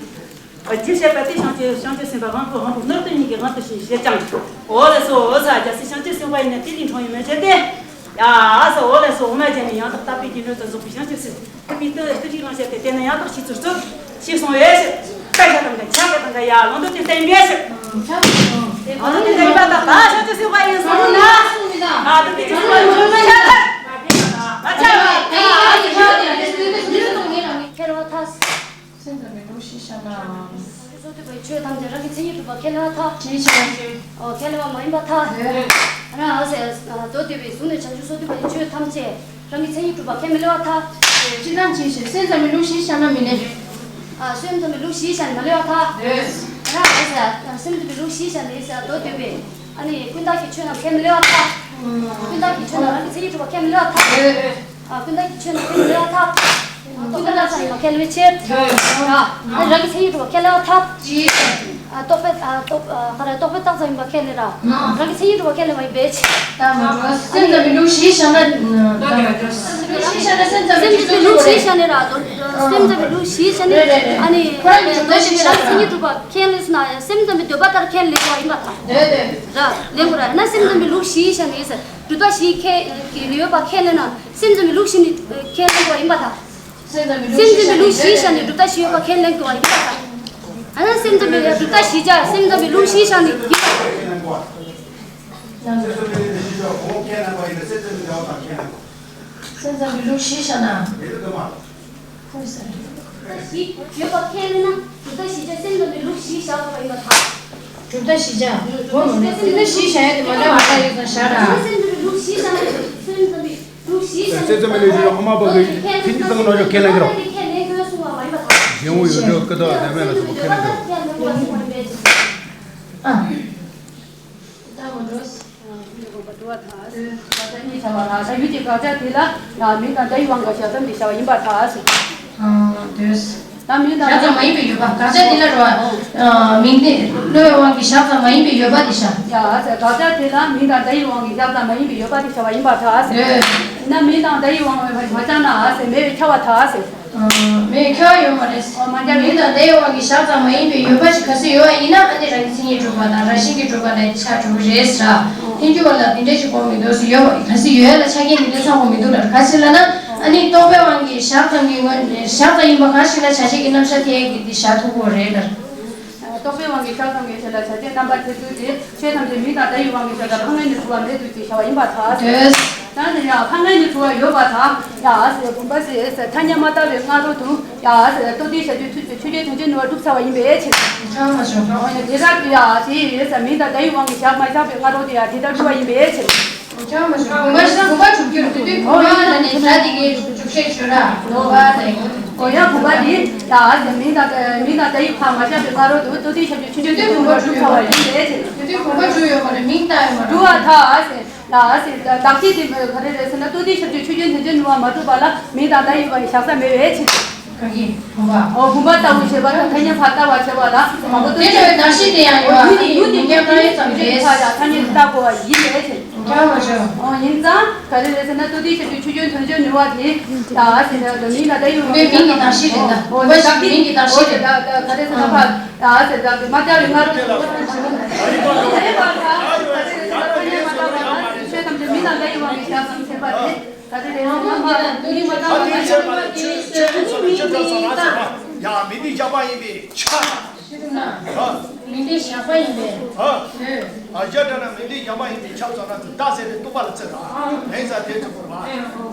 རྒྱུ་བཤད་པ་སྟེ་བྱང་ཆུབ་བྱང་ཆུབ་སེམས་དཔའ་དབང་པོ་དབང་པོ་སྣོད་དུ་གཉིས་ཀྱི་དབང་དུ་བྱས་ཞེས་ཀྱང་། འོ་ལ་སོ་འོ་ས་རྒྱལ་སྲས་བྱང་ཆུབ་སེམས་དཔའ་ཡིན་ན་དེ་ལས་འཁྲུངས་ཡོད་མོད་ཀྱི་སྟེ། ཡ་ས་འོ་ལ་སོ་འོ་མ་ཅན་ནི་ཡང་དག་དག་པའི་རྒྱུ་ནོད་དུ་རྫོགས་པའི་བྱང་ཆུབ་སེམས། ཐུབ་པའི་ལྟོས་ལྟོས་ཤིག་ལང་བཤད་དེ་དེ་ནི་ཡང་དག་བྱས་ཚུལ་ཚུལ་ཤེས་སོང་བས་ཟེར། ཀ་ཤ་དང་ག་ཆ་ག་དང་ག་ཡ་ལོང་དུ་དེ་བསྟན་པས་ཟེར། ཨ་ནི་དེ་ལྟ་ཡིན་པ་དང་ད་ཆ་ཆུ་སེམས་དཔའ་ཡིན་སོང་ན། ཨ་དེ་དེ་ཆུ་སེམས་དཔའ་ཡིན་སོང་ན་ཆ་ཐལ། མ་ཆ་བ་ད་ཨ་དེ་ཆ་དེ་ཁྱེར་བ་ཐལ། སེམས་ཙམ་པའི་ལུགས་ཤེས་བྱ་ན། སོ་སོ་ཐུབ་པའི་ཆོས་ཐམས་ཅད་རང་གི་མཚན་ཉིད་གྲུབ་པ་ཁས་ལེན་པར་ཐལ། ཞེས་བྱ། ཨོ་ཁས་ལེན་པ་མ་ཡིན་པར་ཐལ། རང་ཨ་ཟེར་མདོ་སྡེ་པའི་གཞུང་ནས་བྱང་ཆུབ་སོ་ཐུབ་པའི་ཆོས་ཐམས་ཅད་རང་གི་མཚན་ཉིད་གྲུབ་པ་ཁས་མི་ལེན་པར་ཐལ། ཅི་ལྟར་ཅི་ཞེས་སེམས་ཙམ་པའི་ལུགས་ཤེས་བྱ་ན་མི་ལེན། ཨ་སེམས་ཙམ་པའི་ལུགས་ཤེས་བྱ་ནི་མ་ལེན་པར་ཐལ། རང་ཨ་ཟེར་སེམས་ཙམ་པའི་ལུགས་ཤེས་བྱ་ནི་ཟེར་མདོ་སྡེ་པའི་ཨ་ནི་ཀུན་བཏགས་ཀྱི་ཆོས་རྣམས་ཁས་མི་ལེན་པར་ཐལ། ཀུན་བཏགས་ཀྱི་ཆོས་རྣམས་རང་གི་མཚན་ཉིད་གྲུབ་པ་ཁས་མི་ལེན་པར་ཐལ། ཨ་ཀུན་བཏགས་ཀྱི་ཆོས་རྣམས་ཁས་མི་ལེན་པར་ཐལ། རྟོག་པས་རྟགས་ཙམ་ཡིན་པ་ཁས་ལེན་པའི་ཕྱིར། ཨ་རང་གི་མཚན་ཉིད་གྲུབ་པ་ཁས་ལེན་པར་ཐལ། ཨ་རྟོག་པས་ཨ་རྟོག་ཨ་ག་རེ་རྟོག་པས་རྟགས་ཙམ་ཡིན་པ་ཁས་ལེན་ར། རང་གི་མཚན་ཉིད་གྲུབ་པ་ཁས་ལེན་པ་ཡིན་པའི་ཕྱིར། ད་མ་འགྲོ། སེམས་ཙམ་པའི་ལུགས་གཞི་བཞག་ན། སེམས་ཙམ་པའི་ལུགས་གཞི་བཞག་ནས་ར། སེམས་ཙམ་པའི་ལུགས་གཞི་བཞག་ནས་ར། སེམས་ཙམ་པའི་ལུགས་གཞི་བཞག་ནས་ཨ་ནི་རང་གི་མཚན་ཉིད་གྲུབ་པ་ཁས་ལེན་ཟེར་ན་སེམས་ཙམ་པའི་འདོད་པ་ལྟར་ཁས་ལེན་དགོས་པ་ཡིན་པར་ཐལ། ར་ལེན་དགོས་ར། ཡང་ན་སེམས་ཙམ་པའི་ལུགས་གཞི་བཞག་ནས་ཟེར། སྒྲུབ་པ་བཞི་ཁས་ཡོད་པ་ཁས་ལེན་ན་སེམས་ཙམ་པའི་ལུགས་བཞི་ནི་ཁས་ལེན་དགོས་པ་ཡིན་པར་ཐལ། སེམས་ཙམ་པའི་ལུགས་བཞི་བཞག་ནས་སྒྲུབ་པ་བཞི་ཡོད་པ་ཁས་ལེན་དགོས་པ་ཡིན་པར་ཐལ། ཨ་ན་སེམས་ཙམ་པའི་སྒྲུབ་པ་བཞི་བྱ་སེམས་ཙམ་པའི་ལུགས་བཞི་བཞག་ནས་ཡིན་པར་ཐལ། སེམས་ཙམ་པའི་ལུགས་བཞི་བཞག་ན། བཞི་ཡོད་པ་ཁས་ལེན་ན་སྒྲུབ་པ་བཞི་བྱ་སེམས་ཙམ་པའི་ལུགས་བཞི་བཞག་དགོས་པ་ཡིན་པར་ཐལ། སྒྲུབ་པ་བཞི་བྱ། འོ་མ་ནི་སེམས་ཙམ་བཞི་བྱ་ཡ་དེ་མ་འདྲ་བ་ལྟ་ཡོད་ཙང་བཞག་ར། སེམས་ཙམ་པའི་ལུགས་བཞི་བྱ་ན་སེམས་ཙམ་པའི། ལུགས་བཞི་བྱ་ནི། སེམས་ཙམ་པའི་ལུགས་བཞི་བྱ་ནི་ཁོ་མ་པོ་གི་ཐིག་ཐིག་ཙམ་ནོར་འཇོག་ཁས་ལེན་གི་རོ། ཁས་ལེན་དགོས་གསུངས་པ་མ་ཡིན་པར་ཐལ། གཞན་དབང་ཡོད་འགྲོ་ཀི་དོ་ལྡན་མེད་ལ་སོགས་པ་ཁས་ལེན་གི་རོ། ཨ། ད་མ་འགྲོ། ཡུལ་གྱི་དགག་བྱ་དེ་ལ་ཡང་མིང་དང་བརྡ་ཡི་དབང་གིས་བཞག་ཙམ་དེ་བྱ་བ་ཡིན་པར་ཐལ། ཨ། འདོད། ད་མིང་དང་བརྡ་ཡི་བཞག་ཙམ་མ་ཡིན་པའི་ཡོད་པ། དགག་བྱ་དེ་ལ་རོ། ཨ། མིང་དེ་བློའི་དབང་གིས་བཞག་ཙམ་མ་ཡིན་པའི་ཡོད་པ་དེ་བྱ། ཡ། དགག་བྱ་དེ་ལ་མིང་དང་བརྡ་ཡི་དབང་གིས་བཞག་ཙམ་མ་ཡིན་པའི་ཡོད་པ་དེ་བྱ་བ་ཡིན་པར་ཐལ། འདོད། ན་མིང་དང་བརྡ་ཡི་དབང་གིས་མ་བཞག་ན་ཟེར་མེད་པའི་ཁྱབ་པར་ཐལ་ཟེར། མེད་ཁྱབ་པ་ཡོད་མ་རེད། ཨོ་མ་འདྲ་བའི། མིང་དང་བརྡ་ཡི་དབང་གིས་བཞག་ཙམ་མ་ཡིན་པའི་ཡོད་པ་ཞིག་གལ་སྲིད་ཡོད་པ་ཡིན་ན་ཨ་ནི་རང་གི་མཚན་ཉིད་གྲུབ་པ་དང་རང་བཞིན་གྱིས་གྲུབ་པ་ལ་ཆ་འགྲོ་གི་རེད་ཟེར། ཐལ་འགྱུར་བ་ལ་དེ་འདྲ་ཞིག་གོ་མི་འདུག་ཟེར། ཡོད་པ་གལ་སྲིད་ཡོད་ཡ་ལ་ཆ་རྐྱེན་དེ་འདྲ་ཚང་དགོས་མི་འདུག་ལ། ག་ཅི་ལབ་ན་ཨ་ནི་རྟོག་པའི་དབང་གིས་བཞག་ཙམ་གྱི་ངོས་ནས་བཞག་ཙམ་ཡིན་པ་གང་ཞིག་ལ་བྱ་བྱེད་ཀྱི་རྣམ་གཞག་ཐལ་གྱི་དེ་བཞག་ཐུབ་ཀྱི་རེད་ལ། རྟོག་པའི་དབང་གིས་བཞག་ཙམ་གྱི་ཆོས་ལ་བྱ་བྱེད་རྣམ་པར་འབྱེད་ཚུལ་དེ་ཆོས་ཐམས་ཅད་མིང་དང་བརྡ་ཡི་དབང་གིས་བཞག་པ་ལ་ཁ་ངན་ནས་གྲུབ་པ་མེད་དོ་ཅེས་བྱ་བ་ཡིན་པར་ཐལ། ད་ནི་ཡང་ཁ་ངན་ནས་གྲུབ་པ་ཡོད་པར་ཐལ། ཡ་ཟེར་བུམ་པ་ཟེར་ཟེར་ཐ་སྙད་མ་བཏགས་པའི་སྔ་རོལ་དུ་ཡ་ཟེར་རྟོག་ལྡན་བྱ་བྱེད་ཚུལ་གྱི་ཆོས་ཅན་དོན་བྱེད་ནུས་པ་གྲུབ་ཚར་བ་ཡིན་པའི་ཕྱིར། ཁྲ་མ་བྱུང་། འོ་ཡ་དེ་ར་དེ་ཡ་དེ་ཡོད་ས་མིང་དང་བརྡ་ཡི་དབང་གིས་བཞག་མ་བཞག་པའི་སྔ་རོལ་དུ་ཡ་དེ་ལྟར་གྲུབ་པ་ཡིན་པའི་ཕྱིར། ཁྱོད་མ་ཞུ་བུམ་པ་བུམ་པ་འཇུག་རྒྱུར་དུས་དུས་བུམ་པ་ལ་ནས་ད་དེ་གའི་འཇུག་ཤེས་ཞུ་ར་བུམ་པ་ནས། ཨོ་ཡ་བུམ་པ་འདི་ད་ཨ་ཟེར་མིང་དང་མིང་དང་ད་ཡིག་ཕ་མ་ཤ་བའི་ང་རོ་དུ་ཏུ་ཏི་ཤ་བཅུ་ཆུ་ཆུ་དུས་དུས་བུམ་པ་འཇུག་ཚར་བ་ཡིན་ལས་ཆེ། དུས་དུས་བུམ་པ་འཇུག་ཡོད་མ་རེད། མིང་ད་ཡོད་མ་རེད། འགྲུ་བ་ཐ་ཨ་ཟེར་ད་ཨ་ཟེར་བདག་བསྐྱེད་དེ་ག་རེ་རེད་ཟེར་ན་ཏུ་ཏི་ཤ་བཅུ་ཆུ་ཆུ་དུ་ཆུ་ནུ་བ་མ་གྲུབ་པ་ལ་མིང་དང་ད་ཡིག་ཕ་ཡི་ཤ་ས་མེད་པའི་ཆེ། ག་གི་བུམ་པ། ཨོ་བུམ་པ་ལྟ་བུ་བྱེད་པ་དང་ཐ་སྙད་ཕར་ལྟ་བ་བྱེད་པ་ལ་མ་གོ་ཏུ་དེ་ལས་བདག་བསྐྱེད་དེ་ཡང་ཡོད་པ། ཡུལ་ནི་ཡུལ་ནི་ཉམས་ལེན་ཙམ་རེད། ཕར་ཡང་ཐ་སྙད་ལྟ་དགོས་པ་ཡིན་ལས་ཆེ། ཨོ་ཡིན་ཙང་ག་རེ་རེད་ཟེར་ན་ཏུ་ཏི་ཤ་བཅུ་ཆུ་ཆུ་དོན་ཆེན་ནུ་བ་དེ་ད་ཟེར་ན་མིང་ལ་ད་ཡུལ་བུམ་པའི་མིང་གི་བདག་བསྐྱེད་རེད་ད། ཨོ་བུམ་པ་ཞིག་མིང་གི་བདག་བསྐྱེད་རེད། ད་ག་རེ་ཟེར་ན་ཕར་ད་ཟེར་ད་མ་ལྟ་བའི་ང་རོ་ཆོས་ཐམས་ཅད་མི་ལ་ལ་ཡི་བ་མི་བྱ་ཙམ་ཟེར་པ་རེད། ག་རེ་རེད་ཟེར་ན་མ་ལྟ་བའི་ང་རོ་ཆོས་ཐམས་ཅད་མི་ལ་ལ་ཡི་བ་མི་བྱ་ཙམ་ཟེར་པ་རེད། ད་དེ་ལས་ང་མ་ལ་ཏུ་ཏི་མ་ལྟ་བ་ང་ཆོས་ཆོས་ཆོས་ཆོས་ཆོས་ཆོས་ཆོས་ཡ་མི་འདི་བཞག་པ་ཡིན་པས་ཆ། ཤི་ན། ཧ། མི་འདི་བཞག་པ་ཡིན་པས། ཧ། ཨ་ཞེ་དྲག་ན་མི་འདི་བཞག་པ་ཡིན་པས་ཆ་ཙམ་ན་ཚུ་ད་ཟེར་ཏེ་རྟོག་པ་ལ་བརྩི་ར། ཨ། མེད་ས་དེ་ཚུ་དགོས་པ།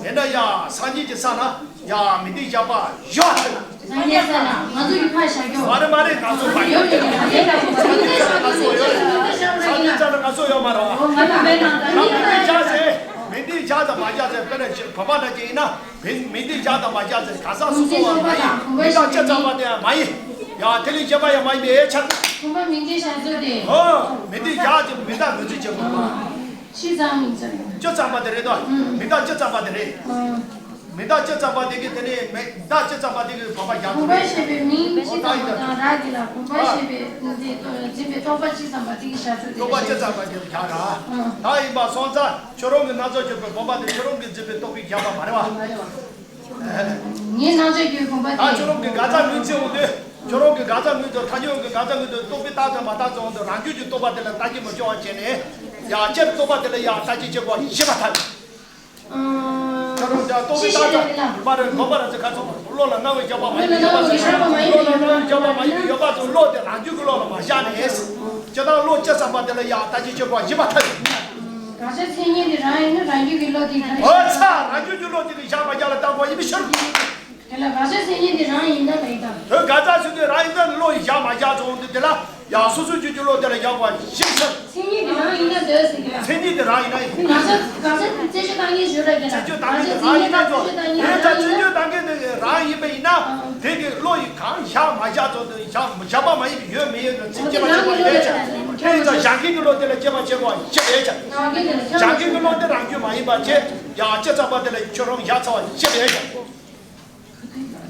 དེ་འདྲ་ཡ་སངས་རྒྱས་ཀྱི་ས་ན་ཡ་མི་འདི་བཞག་པ་ཡོད་ཟེར་ན། སངས་རྒྱས་ས་ན་ང་ཚོ་ཡི་ཕ་བཞག་ཀྱོག་མ་རེད་མ་རེད། ང་ཚོ་མ་ཡོད་ཡོད་ཡོད་ཡོད་ཡོད། སངས་རྒྱས་ས་ན་ང་ཚོ་ཡོད་མ་རེད། ང་ཚོ་མེད་ན་ད་མི་འདི་བཞག་ཟེར། མི་འདི་བཞག་དང་མ་བཞག་ཟེར། བུམ་པ་ནང་གི་ཡིན་ན། མི་མི་འདི་བཞག་དང་མ་བཞག་ཟེར་ག་ས་སོང་བ་མ་ཡིན། མི་རྟག་སྤྱི་ཚངས་པ་དེ་ཡང་མ་ཡིན། ཡང་དེ་ལས་གཞན་པ་ཡང་མ་ཡིན་པའི་ཆ། བུམ་པ་མི་འདི་བཞག་ཚུལ་དེ། ཧོ། མི་འདི་བཞག་ཅིང་མི་རྟག་ངོས་འཛིན་བྱེད་དགོས་པ། ཤི་ཙང་མི་ཚང་། སྤྱི་ཚངས་པ་དེ་རེད་དོ། མི་རྟག་སྤྱི་ཚངས་པ་དེ་རེད། མི་རྟག་སྤྱི་ཚངས་པ་དེ་གི་དེ་ནས་མི་རྟག་སྤྱི་ཚངས་པ་དེ་གི་བུམ་པ་བཞག་བུམ་པ་ཞེས་པའི་མིང་སྤྱི་ཚངས་པ་དང་རང་གི་ལ་བུམ་པ་ཞེས་པའི་འཛིན་པའི་རྟོག་པ་སྤྱི་ཚངས་པ་དེ་གི་བཞག་ཚུལ་དེ། རྟོག་པ་སྤྱི་ཚངས་པ་དེ་བཞག་ར། ད་ཡིན་པ་སོང་ཙང་། ཁྱོད་རང་གི་སྣ་ཚོགས་བརྗོད་པའི་བུམ་པ་དེ་ཁྱོད་རང་གིས་འཛིན་པའི་རྟོག་པས་བཞག་པ་མ་རེད་བ། ངའི་སྣ་ཚོགས་བརྗོད་པའི་བུམ་པ་དེ། ད་ཁྱོད་རང་གིས་ག་ཚ་ངོས་འཛིན་འོང་དུས། ཁྱོད་རང་གིས་ག་ཚ་ངོས་འཛིན། ཐ་སྙད་ཀྱི་ག་ཚ་ངོས་འཛིན། རྟོག་པས་བཏགས་ཙམ་མ་བཏགས་ཙམ་འོང་དུས་རང་རྒྱུད་ཀྱི་རྟོག་པ་དེ་ལ་བརྟག་དཔྱད་མི་སྐྱོ་བ་བྱས་ནས། ཡང་སྤྱིར་རྟོག་པ་དེ་ལ་ཡང་བརྟག་དཔྱད་བྱེད་དགོས་ཞེས་པ་ཐལ། ཁྱོད་རང་ཀྱང་རྟོག་པས་བཏགས་ཙམ་མ་རེད། དགོངས་པ་རང་ཚོས་ག་ཚོད་བློ་ལ་སྣང་བས་བཞག་པ་མ་ཡིན་པའི་ཡོད་པ་ཚོ། བློ་ལ་སྣང་བས་བཞག་པ་མ་ཡིན་པའི་ཡོད་པ་ཚོ་བློ་དེ་རང་རྒྱུད་ཀྱི་བློ་ལ་མ་བཞག་ནས། སྤྱིར་བཏང་བློ་སྤྱི་ཚངས་པ་དེ་ལ་ཡང་བརྟག་དཔྱད་བྱེད་དགོས་ཞེས་པ་ཐལ། དགག་བྱ་མཚན་ཉིད་དེ་རང་ཡིན་ན་རང་རྒྱུད་ཀྱི་བློ་དེ་ག་རེ་ཨོ་ཚ། རང་རྒྱུད་ཀྱི་བློ་དེ་གི་བཞག་མ་བཞག་ལ་བརྟག་དགོས་ཡིན་པའི་ཕྱིར། དེ་ལ་དགག་བྱ་མཚན་ཉིད་དེ་རང་ཡིན་ན་མ་ཡིན་དང་། དོན་དགག་བྱ་མཚན་ཉིད་རང་ཡིན་ན་བློ་ཡིས་བཞག་མ་བཞག་ཙམ་དུ་དེ་ལ་ཡང་སོ་སོའི་རྒྱུད་ཀྱི་བློ་དེ་ལ་ཡག་པ་ཞིག་ཟེར། མཚན་ཉིད་དེ་རང་ཡིན་ན་འདོད་ཟེར་གྱི་ལ། མཚན་ཉིད་དེ་རང་ཡིན་ན་ཡིན། དགག་བྱ་དགག་བྱ་རྩད་གཅོད་བཏང་མཁན་ཞུ་ར་གྱི་ལ། རྩད་གཅོད་བཏང་མཁན་དེ་རང་ཡིན་ན་ཙམ། དེ་ལྟར་རྩད་གཅོད་བཏང་མཁན་དེ་རང་ཡིན་པ་ཡིན་ན། དེ་གི་བློ་ཡིས་གང་བཞག་མ་བཞག་ཙམ་དུ་བཞག་བཞག་པ་མ་ཡིན་པའི་ཡོད་མི་ཡོད་ལ་རྩད་གཅོད་བྱེད་པ་ཡོད་ཀྱང་། དེ་ཡིན་ཙང་བཞག་མཁན་གྱི་བློ་དེ་ལ་དཔྱད་པ་བྱེད་དགོས་ཞེས་པས་ཀྱང་། བཞག་མཁན་གྱི་བློ་དེ་རང་རྒྱུད་མ་ཡིན་པ་བྱས། ཡང་སྤྱི་ཚངས་པ་དེ་ལ་ཁྱོད་རང་བཞག་ཚར་བ་ཞེས་པས་ཀྱང་།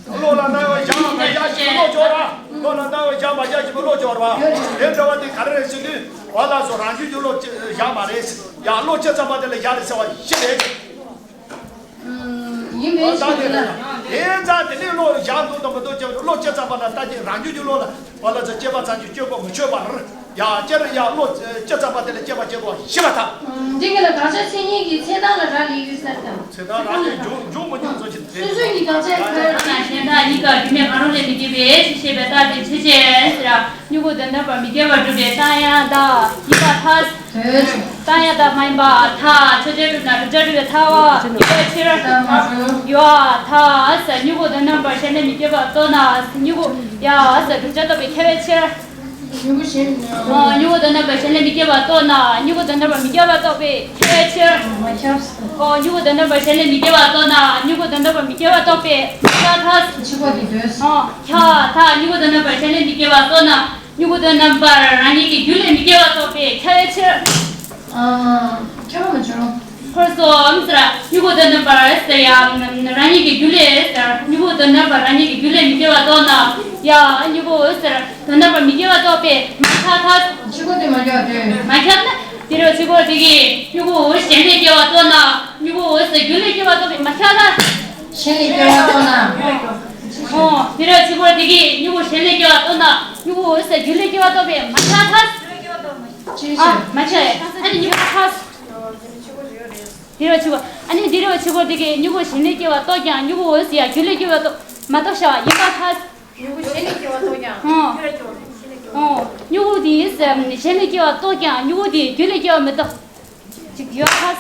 བློ་ལ་སྣང་བས་བཞག་མ་བཞག་ཞིག་བློ་སྦྱོར་བ། བློ་ལ་སྣང་བས་བཞག་མ་བཞག་ཞིག་བློ་སྦྱོར་བ། དེ་འདྲ་བ་དེ་ག་རེ་རེད་ཟེར་དུས། འོ་ལགས་སོ། རང་རྒྱུད་ཀྱི་བློ་བཞག་མ་རེད། ཡང་བློ་སྤྱི་ཚངས་པ་དེ་ལ་བཞག་རེད་ཟེར་བ་ཞིག་རེད། ཡིན་མིན་ཞིག་ལ། དེ་ཙང་དེ་ནས་བློ་བཞག་འདུག་དང་མི་འདུག་ཅེས་བློ་སྤྱི་ཚངས་པ་ལ་ལྟ་ཅི། རང་རྒྱུད་ཀྱི་བློ་ལ་འོ་ལགས་སོ། དཔྱད་པ་ཙམ་གྱིས་དཔྱོད་པ་མི་ཆོད་པར། ཡང་སྤྱིར་ཡང་བློ་སྤྱི་ཚངས་པ་དེ་ལ་དཔྱད་པ་བྱེད་དགོས་ཞེས་པ་དང་། འདི་ག་ལ་དགག་བྱ་མཚན་ཉིད་ཀྱི་ཚེ་དང་ལ་རག་ལས་ཡོད་ཟེར་དང་། ཚེ་དང་རག་ལས་འབྱུང་འབྱུང་མི་འབྱུང་ཚོ་ཞིག་རེད། སོ་སོའི་ཡི་དགག་བྱ་ག་རེ་ན་གཞན་དག་གཉིས་ཀ་རྒྱུ་མེད་ཀྱང་རང་ལས་མི་སྐྱེ་བའི་ཕྱིར་ཞེས་པའི་རྟགས་དེ་ཕྱིར་ཕྱིར་ཟེར། མྱུ་གུ་དོན་དམ་པར་མི་སྐྱེ་བར་སྒྲུབ་པའི་རྟགས་ཡང་དག་ཡིན་པར་ཐལ། རྟགས་ཡང་དག་མ་ཡིན་པར་ཐལ། ཆོས་ཅན་སྒྲུབ་ན་བསྒྲུབ་བྱ་སྒྲུབ་པའི་ཐལ་བ་ཡིན་པའི་ཕྱིར། ཡོད་པར་ཐལ། མྱུ་གུ་དོན་དམ་པར་གཞན་ལས་མི་སྐྱེ་བར་རྟོགས་ན། མྱུ་གུ་ཡང་བསྒྲུབ་བྱ་རྟོགས་པའི་ཁྱབ་པའི་ཕྱིར། མྱུ་གུ་གཞན། ཨ། མྱུ་གུ་དོན་དམ་པར་གཞན་ལས་མི་སྐྱེ་བར་རྟོགས་ན། མྱུ་གུ་དོན་དམ་པར་མི་སྐྱེ་བར་རྟོགས་པའི་ཁྱབ་པའི་ཕྱིར། མ་ཁྱབ། ཨོ། མྱུ་གུ་དོན་དམ་པར་གཞན་ལས་མི་སྐྱེ་བར་རྟོགས་ན། མྱུ་གུ་དོན་དམ་པར་མི་སྐྱེ་བར་རྟོགས་པས་མ་ཁྱབ་ཐལ། གཅིག་པ་དེ་འདོད། ཨོ། ཁྱབ་ཐལ། མྱུ་གུ་དོན་དམ་པར་གཞན་ལས་མི་སྐྱེ་བར་རྟོགས་ན། མྱུ་གུ་དོན་དམ་པར་རང་ཉིད་ཀྱི་རྒྱུ་ལས་མི་སྐྱེ་བར་རྟོགས་པས་ཁྱབ་པའི་ཕྱིར། ཨ། ཁྱབ་པ་མ་བྱུང་། ཧོར་སོམ་ཟེར། མྱུ་གུ་དོན་དམ་པར་ཟེར་ཡང་རང་ཉིད་ཀྱི་རྒྱུ་ལས་ཟེར། མྱུ་གུ་དོན་དམ་པར་རང་ཉིད་ཀྱི་རྒྱུ་ལས་མི་སྐྱེ་བར་རྟོགས་ན། ཡང་མྱུ་གུ་ཟེར། དོན་དམ་པར་མི་སྐྱེ་བར་རྟོགས་པས་མ་ཁྱབ་ཐལ། གཅིག་པ་དེ་མ་ཁྱབ་སྟེ། མ་ཁྱབ་ན། དེ་རུ་གཅིག་པ་དེ་གིས་མྱུ་གུ་གཞན་ལས་སྐྱེ་བར་རྟོགས་ན། མྱུ་གུ་རྒྱུ་ལས་སྐྱེ་བར་རྟོགས་པས་མ་ཁྱབ་ན། གཞན་ལས་སྐྱེ་བར་རྟོགས་ན། ཨོ། དེ་རུ་གཅིག་པ་དེ་གིས་མྱུ་གུ་གཞན་ལས་སྐྱེ་བར་རྟོགས་ན། མྱུ་གུ་རྒྱུ་ལས་སྐྱེ་བར་རྟོགས་པས་མ་ཁྱབ་ཐལ། ཨ། མ་ཁྱབ། ཨ་ནི་མྱུ་གུ་ཁྱབ། དེ་རུ་གཅིག་པ། ཨ་ནི་དེ་རུ་གཅིག་པ་དེ་གིས་མྱུ་གུ་གཞན་ལས་སྐྱེ་བར་རྟོགས་ཀྱང་མྱུ་གུ་ཡང་རྒྱུ་ལས་སྐྱེ་བར་རྟོགས་མ་རྟོགས་བྱ་བ་ཡིན་པར་ཐལ། མྱུ་གུ་གཞན་ལས་སྐྱེ་བ་རྟོགས་ཀྱང་། ཨོ། རྒྱུ་ལས་སྐྱེ་བ་མེད། གཞན་ལས་སྐྱེ་བ། ཨོ། མྱུ་གུ་དེ་གཞན་ལས་སྐྱེ་བ་རྟོགས་ཀྱང་མྱུ་གུ་དེ་རྒྱུ་ལས་སྐྱེ་བ་མི་རྟོགས། ཅིག་ཡོད་ཁ།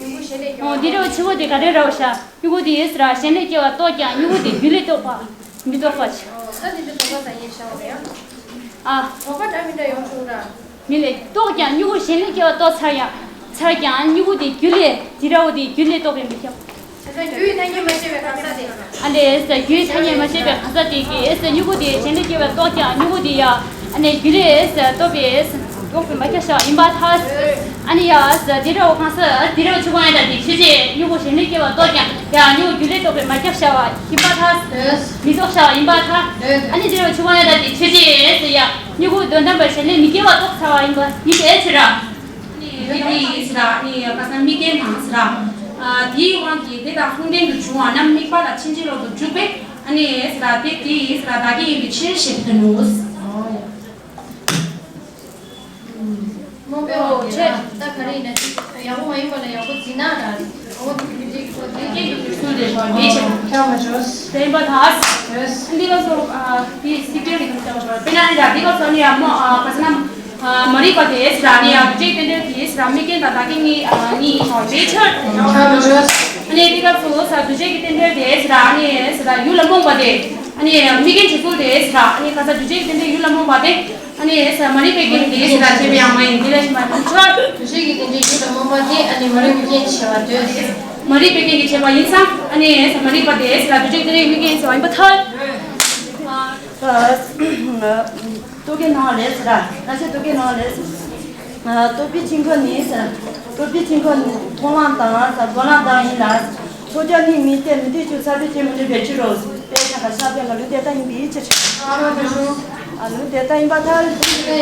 མྱུ་གུ་གཞན་ལས་སྐྱེ་བ། ཨོ། འདི་འདྲ་བ་ཆུ་བོ་དེ་ག་རེ་ར་བ་ཤ། མྱུ་གུ་དེ་ཡིས་ར་གཞན་ལས་སྐྱེ་བ་རྟོགས་ཀྱང་མྱུ་གུ་དེ་རྒྱུ་ལས་རྟོགས་པ། མི་རྟོགས་པ་ཆ། ད་དེ་འདྲ་དོགས་པ་ཟ་ཡིན་ཤ་བ་ཡང་། ཨ། དོགས་པ་འདྲ་མི་འདྲ་ཡོང་བྱུང་ར། མི་ལས་རྟོགས་ཀྱང་མྱུ་གུ་གཞན་ལས་སྐྱེ་བ་རྟོགས་ཚར་ཡང་། ཚར་ཀྱང་མྱུ་གུ་དེ་རྒྱུ་ལས་དེ་འདྲ་བོ་དེ་རྒྱུ་ལས་བཏོག་པའི་མི་ཁྱབ། རྒྱུའི་ཐ་སྙད་མ་ཤེས་པའི་གང་ཟག་དེ། ཨ་ལས་རྒྱུའི་ཐ་སྙད་མ་ཤེས་པའི་གང་ཟག་དེ་གིས་མྱུ་གུ་དེ་གཞན་ལས་སྐྱེ་བ་བཏོག་ཀྱང་མྱུ་གུ་དེ་ཡང་ཨ་ནི་རྒྱུ་ལས་བཏོག་པའི་བཏོག་པའི་མ་ཁྱབ་བྱ་བ་ཡིན་པར་ཐལ། ཨ་ནི་ཡང་དེ་འདྲ་བོ་གང་ཟག་དེ་འདྲ་བོ་ཆུ་གང་ཡང་དག་དེ་ཆོས་ཅན། མྱུ་གུ་གཞན་ལས་སྐྱེ་བ་བཏོག་ཀྱང་ཡང་མྱུ་གུ་རྒྱུ་ལས་བཏོག་པའི་མ་ཁྱབ་བྱ་བ་ཡིན་པར་ཐལ། མི་བཏོག་བྱ་བ་ཡིན་པར་ཐལ། ཨ་ནི་དེ་འདྲ་བོ་ཆུ་གང་ཡང་དག་དེ་ཆོས་ཅན་ཡང་མྱུ་གུ་དོན་དམ་པར་གཞན་ལས་མི་སྐྱེ་བ་བཏོག་ཚར་བ་ཡིན་པ་ཡིན་པའི་ཕྱིར་ར། དེ་དེ་ཡིན་ཟེར་ར། ཨ་ནི་ཁ་སང་དམིགས་རྐྱེན་དང་ཟེར་ར། ཨ་དེའི་དབང་གིས་དེ་དག་ལྷུང་བྲལ་དུ་འབྱུང་བ་རྣམས་དམིགས་པ་ལ་ཕྱིན་ཅི་ལོག་ཏུ་འཇུག་པས། ཨ་ནི་ཟེར་ར། དེ་དེ་ཡིན་ཟེར་ར། བདག་གི་ཡིན་པའི་ཕྱིར་ཞེས་པའི་དོན་ནོ། རྨོངས་པའི་འོ་དབང་གིས་ཆེ། ད་ག་རེ་ཡིན་ན་ཅིག་ཡག་པོ་མ་ཡིན་པ་ལ་ཡག་པོ་འཛིན་ན་ར། འོ་དེ་དེ་དེ་དེ་དེ་དེ་ཚུལ་དེ་ཞོག་དེ་ཆེ། ཡག་མ་བྱོས། བདེན་པ་དག་འདི་ལ་སོགས་ཨ་དེ་སྲིད་པའི་རིགས་ཀྱི་བྱ་བ་ཞོག་དཔེར་ན་ཨ་འདི་ལ་སོགས་ནི་ཡང་མོ་ཨ་ག་ས་ན། ཨ་མ་རིག་པ་དེ་ཟེར་ར། ནི་ཡང་འདུ་བྱེད་རྟེན་འབྲེལ་དེ་ཟེར་ར། དམིགས་རྐྱེན་དང་བདག་རྐྱེན་གཉིས་ཨ་གཉིས་ཡིན་ཞོག་དེའི་ཕྱིར། ཨ་ནི་འདི་ལ་སོགས་ཟེར་འདུ་བྱེད་ཀྱི་རྟེན་འབྲེལ་དེ་ཟེར་ར། ནི་ཟེར་ར་ཡུལ་ལ་རྨོངས་པ་དེ། ཨ་ནི་དམིགས་རྐྱེན་བྱེད་ཚུལ་དེ་ཟེར་ར། ཨ་ནི་ག་ས་འདུ་བྱེད་ཀྱི་རྟེན་འབྲེལ་ཡུལ་ལ་རྨོངས་པ་དེ། ཨ་ནི་ས་མ་རིག་པའི་རྐྱེན་གྱིས་ཟེར་བྱས་པ་ཡང་མ་ཡིན། འདི་ལ་ཞིག་མ་ཡིན་ཆོག་འདུ་བྱེད་ཀྱི་རྟེན་འབྲེལ་ཡུལ་ལ་རྨོངས་པ་དེ་ཨ་ནི་མ་རིག་པའི་རྐྱེན་གྱིས་བྱས་པ་དེ། མ་རིག་པའི་རྐྱེན་གྱིས་བྱས་པ་ཡིན་ཙང་ཨ་ནི་ས་མ་རིག་པ་དེ་ཟེར་ལ་འདུ་བྱེད་རྟེན་འབྲེལ་ཡུལ་རྐྱེན་གྱིས་བྱས་པ་ཡིན་པར་ཐལ། རྟོག་གེ་ནང་ལས་ཟེར་ལ་ན་ཤ་རྟོག་གེ་ནང་ལས་ཟེར། རྟོག་པའི་དཀྱིལ་འཁོར་ནི་ཟེར། རྟོག་པའི་དཀྱིལ་འཁོར་ནི་མཐོང་ལམ་དང་ཟེར་སྒོམ་ལམ་དག་ཡིན་ལ། ཚོགས་བསགས་ནི་མི་གཏད་མི་གཏད་ཆོས་ས་དེ་སྐྱེ་མི་ནུས་པའི་ཕྱིར་རོ། དཔེ་ཆ་ཁ་ཤ་དེ་ལ་ལུང་དེ་ལྟ་ཡིན་པའི་ཕྱིར། ཨ་ལུང་དེ་ལྟ་ཡིན་པར་ཐལ། དེ་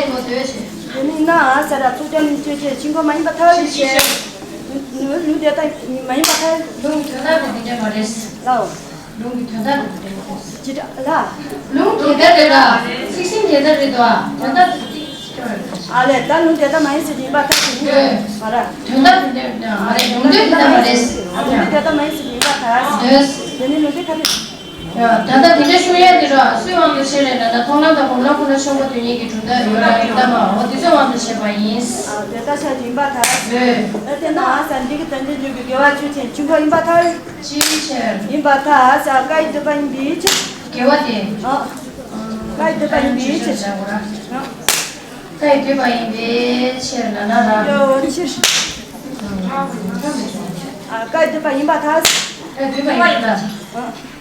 ནི་ན་ཟེར་ར་ཚོགས་བསགས་ནི་ཆོས་ཅན། དཀྱིལ་འཁོར་མ་ཡིན་པར་ཐལ། ལུང་དེ་ལྟ་མ་ཡིན་པར་ཐལ། ལུང་དོན་དག་དེ་འདྲ་མ་རེད། ལའོ། ལུང་གི་དོན་དག་དེ་འདྲ་མ་རེད། ཅི་འདྲ་ལ། ལུང་དེ་ལྟ་རེད་ད། ཚིག་ཟིན་དེ་ལྟ་རེད་དོ། དོན་དག་དེ་ཅི་འདྲ་རེད། ཨ་ལས་ད་ལུང་དེ་ལྟ་མ་ཡིན་ཟེར་གྱི་ཡིན་པར་ཐལ་ཟེར་གྱི་ཡོད་མ་རེད། དོན་དག་དེ་འདྲ་མ་རེད། ལུང་དེ་ལྟ་མ་རེད། ལུང་དེ་ལྟ་མ་ཡིན་ཟེར་གྱི་ཡིན་པར་ཐལ། ཡོད། དེ་ནི་ལུང་དེ་ག་རེ། ཡ། ད་ལྟ་དེ་འདྲ་ཞུ་ཡ་དེ་ར་སུའི་དབང་དུ་བྱས་རེད་ལབ་ན་མཐོང་ལམ་དང་སྒོམ་ལམ་ཁོ་ན་ཆོས་འཁོར་དོན་གཉིས་ཀྱི་གྲུབ་མཐའ་ཡོད་ར་ཡོད་ད་མ་འོ་དེ་ཚོའི་དབང་དུ་བྱས་པ་ཡིན། ཨ་དེ་ལྟ་བྱ་ཡིན་པར་ཐལ། ཡོད། ཨ་དེ་ན་ས་འདི་གི་དོན་དེ་འཇུག་གི་དགེ་བ་ཆོས་ཅན། དཀྱིལ་འཁོར་ཡིན་པར་ཐལ། ཅིའི་ཕྱིར། ཡིན་པར་ཐལ་ས་ཀ་ཡི་འདོད་པ་ཡིན་པའི་ཕྱིར། དགེ་བ་དེ། ཨ་ཀ་ཡི་འདོད་པ་ཡིན་པའི་ཕྱིར། ཀ་ཡི་འདོད་པ་ཡིན་པའི་ཕྱིར་ལ་ན་ར། ཡོད་ཕྱིར། ཨ་ཀ་ཡི་འདོད་པ་ཡིན་པར་ཐལ། ཀ་ཡི་འདོད་པ་ཡིན་པར་ཐལ།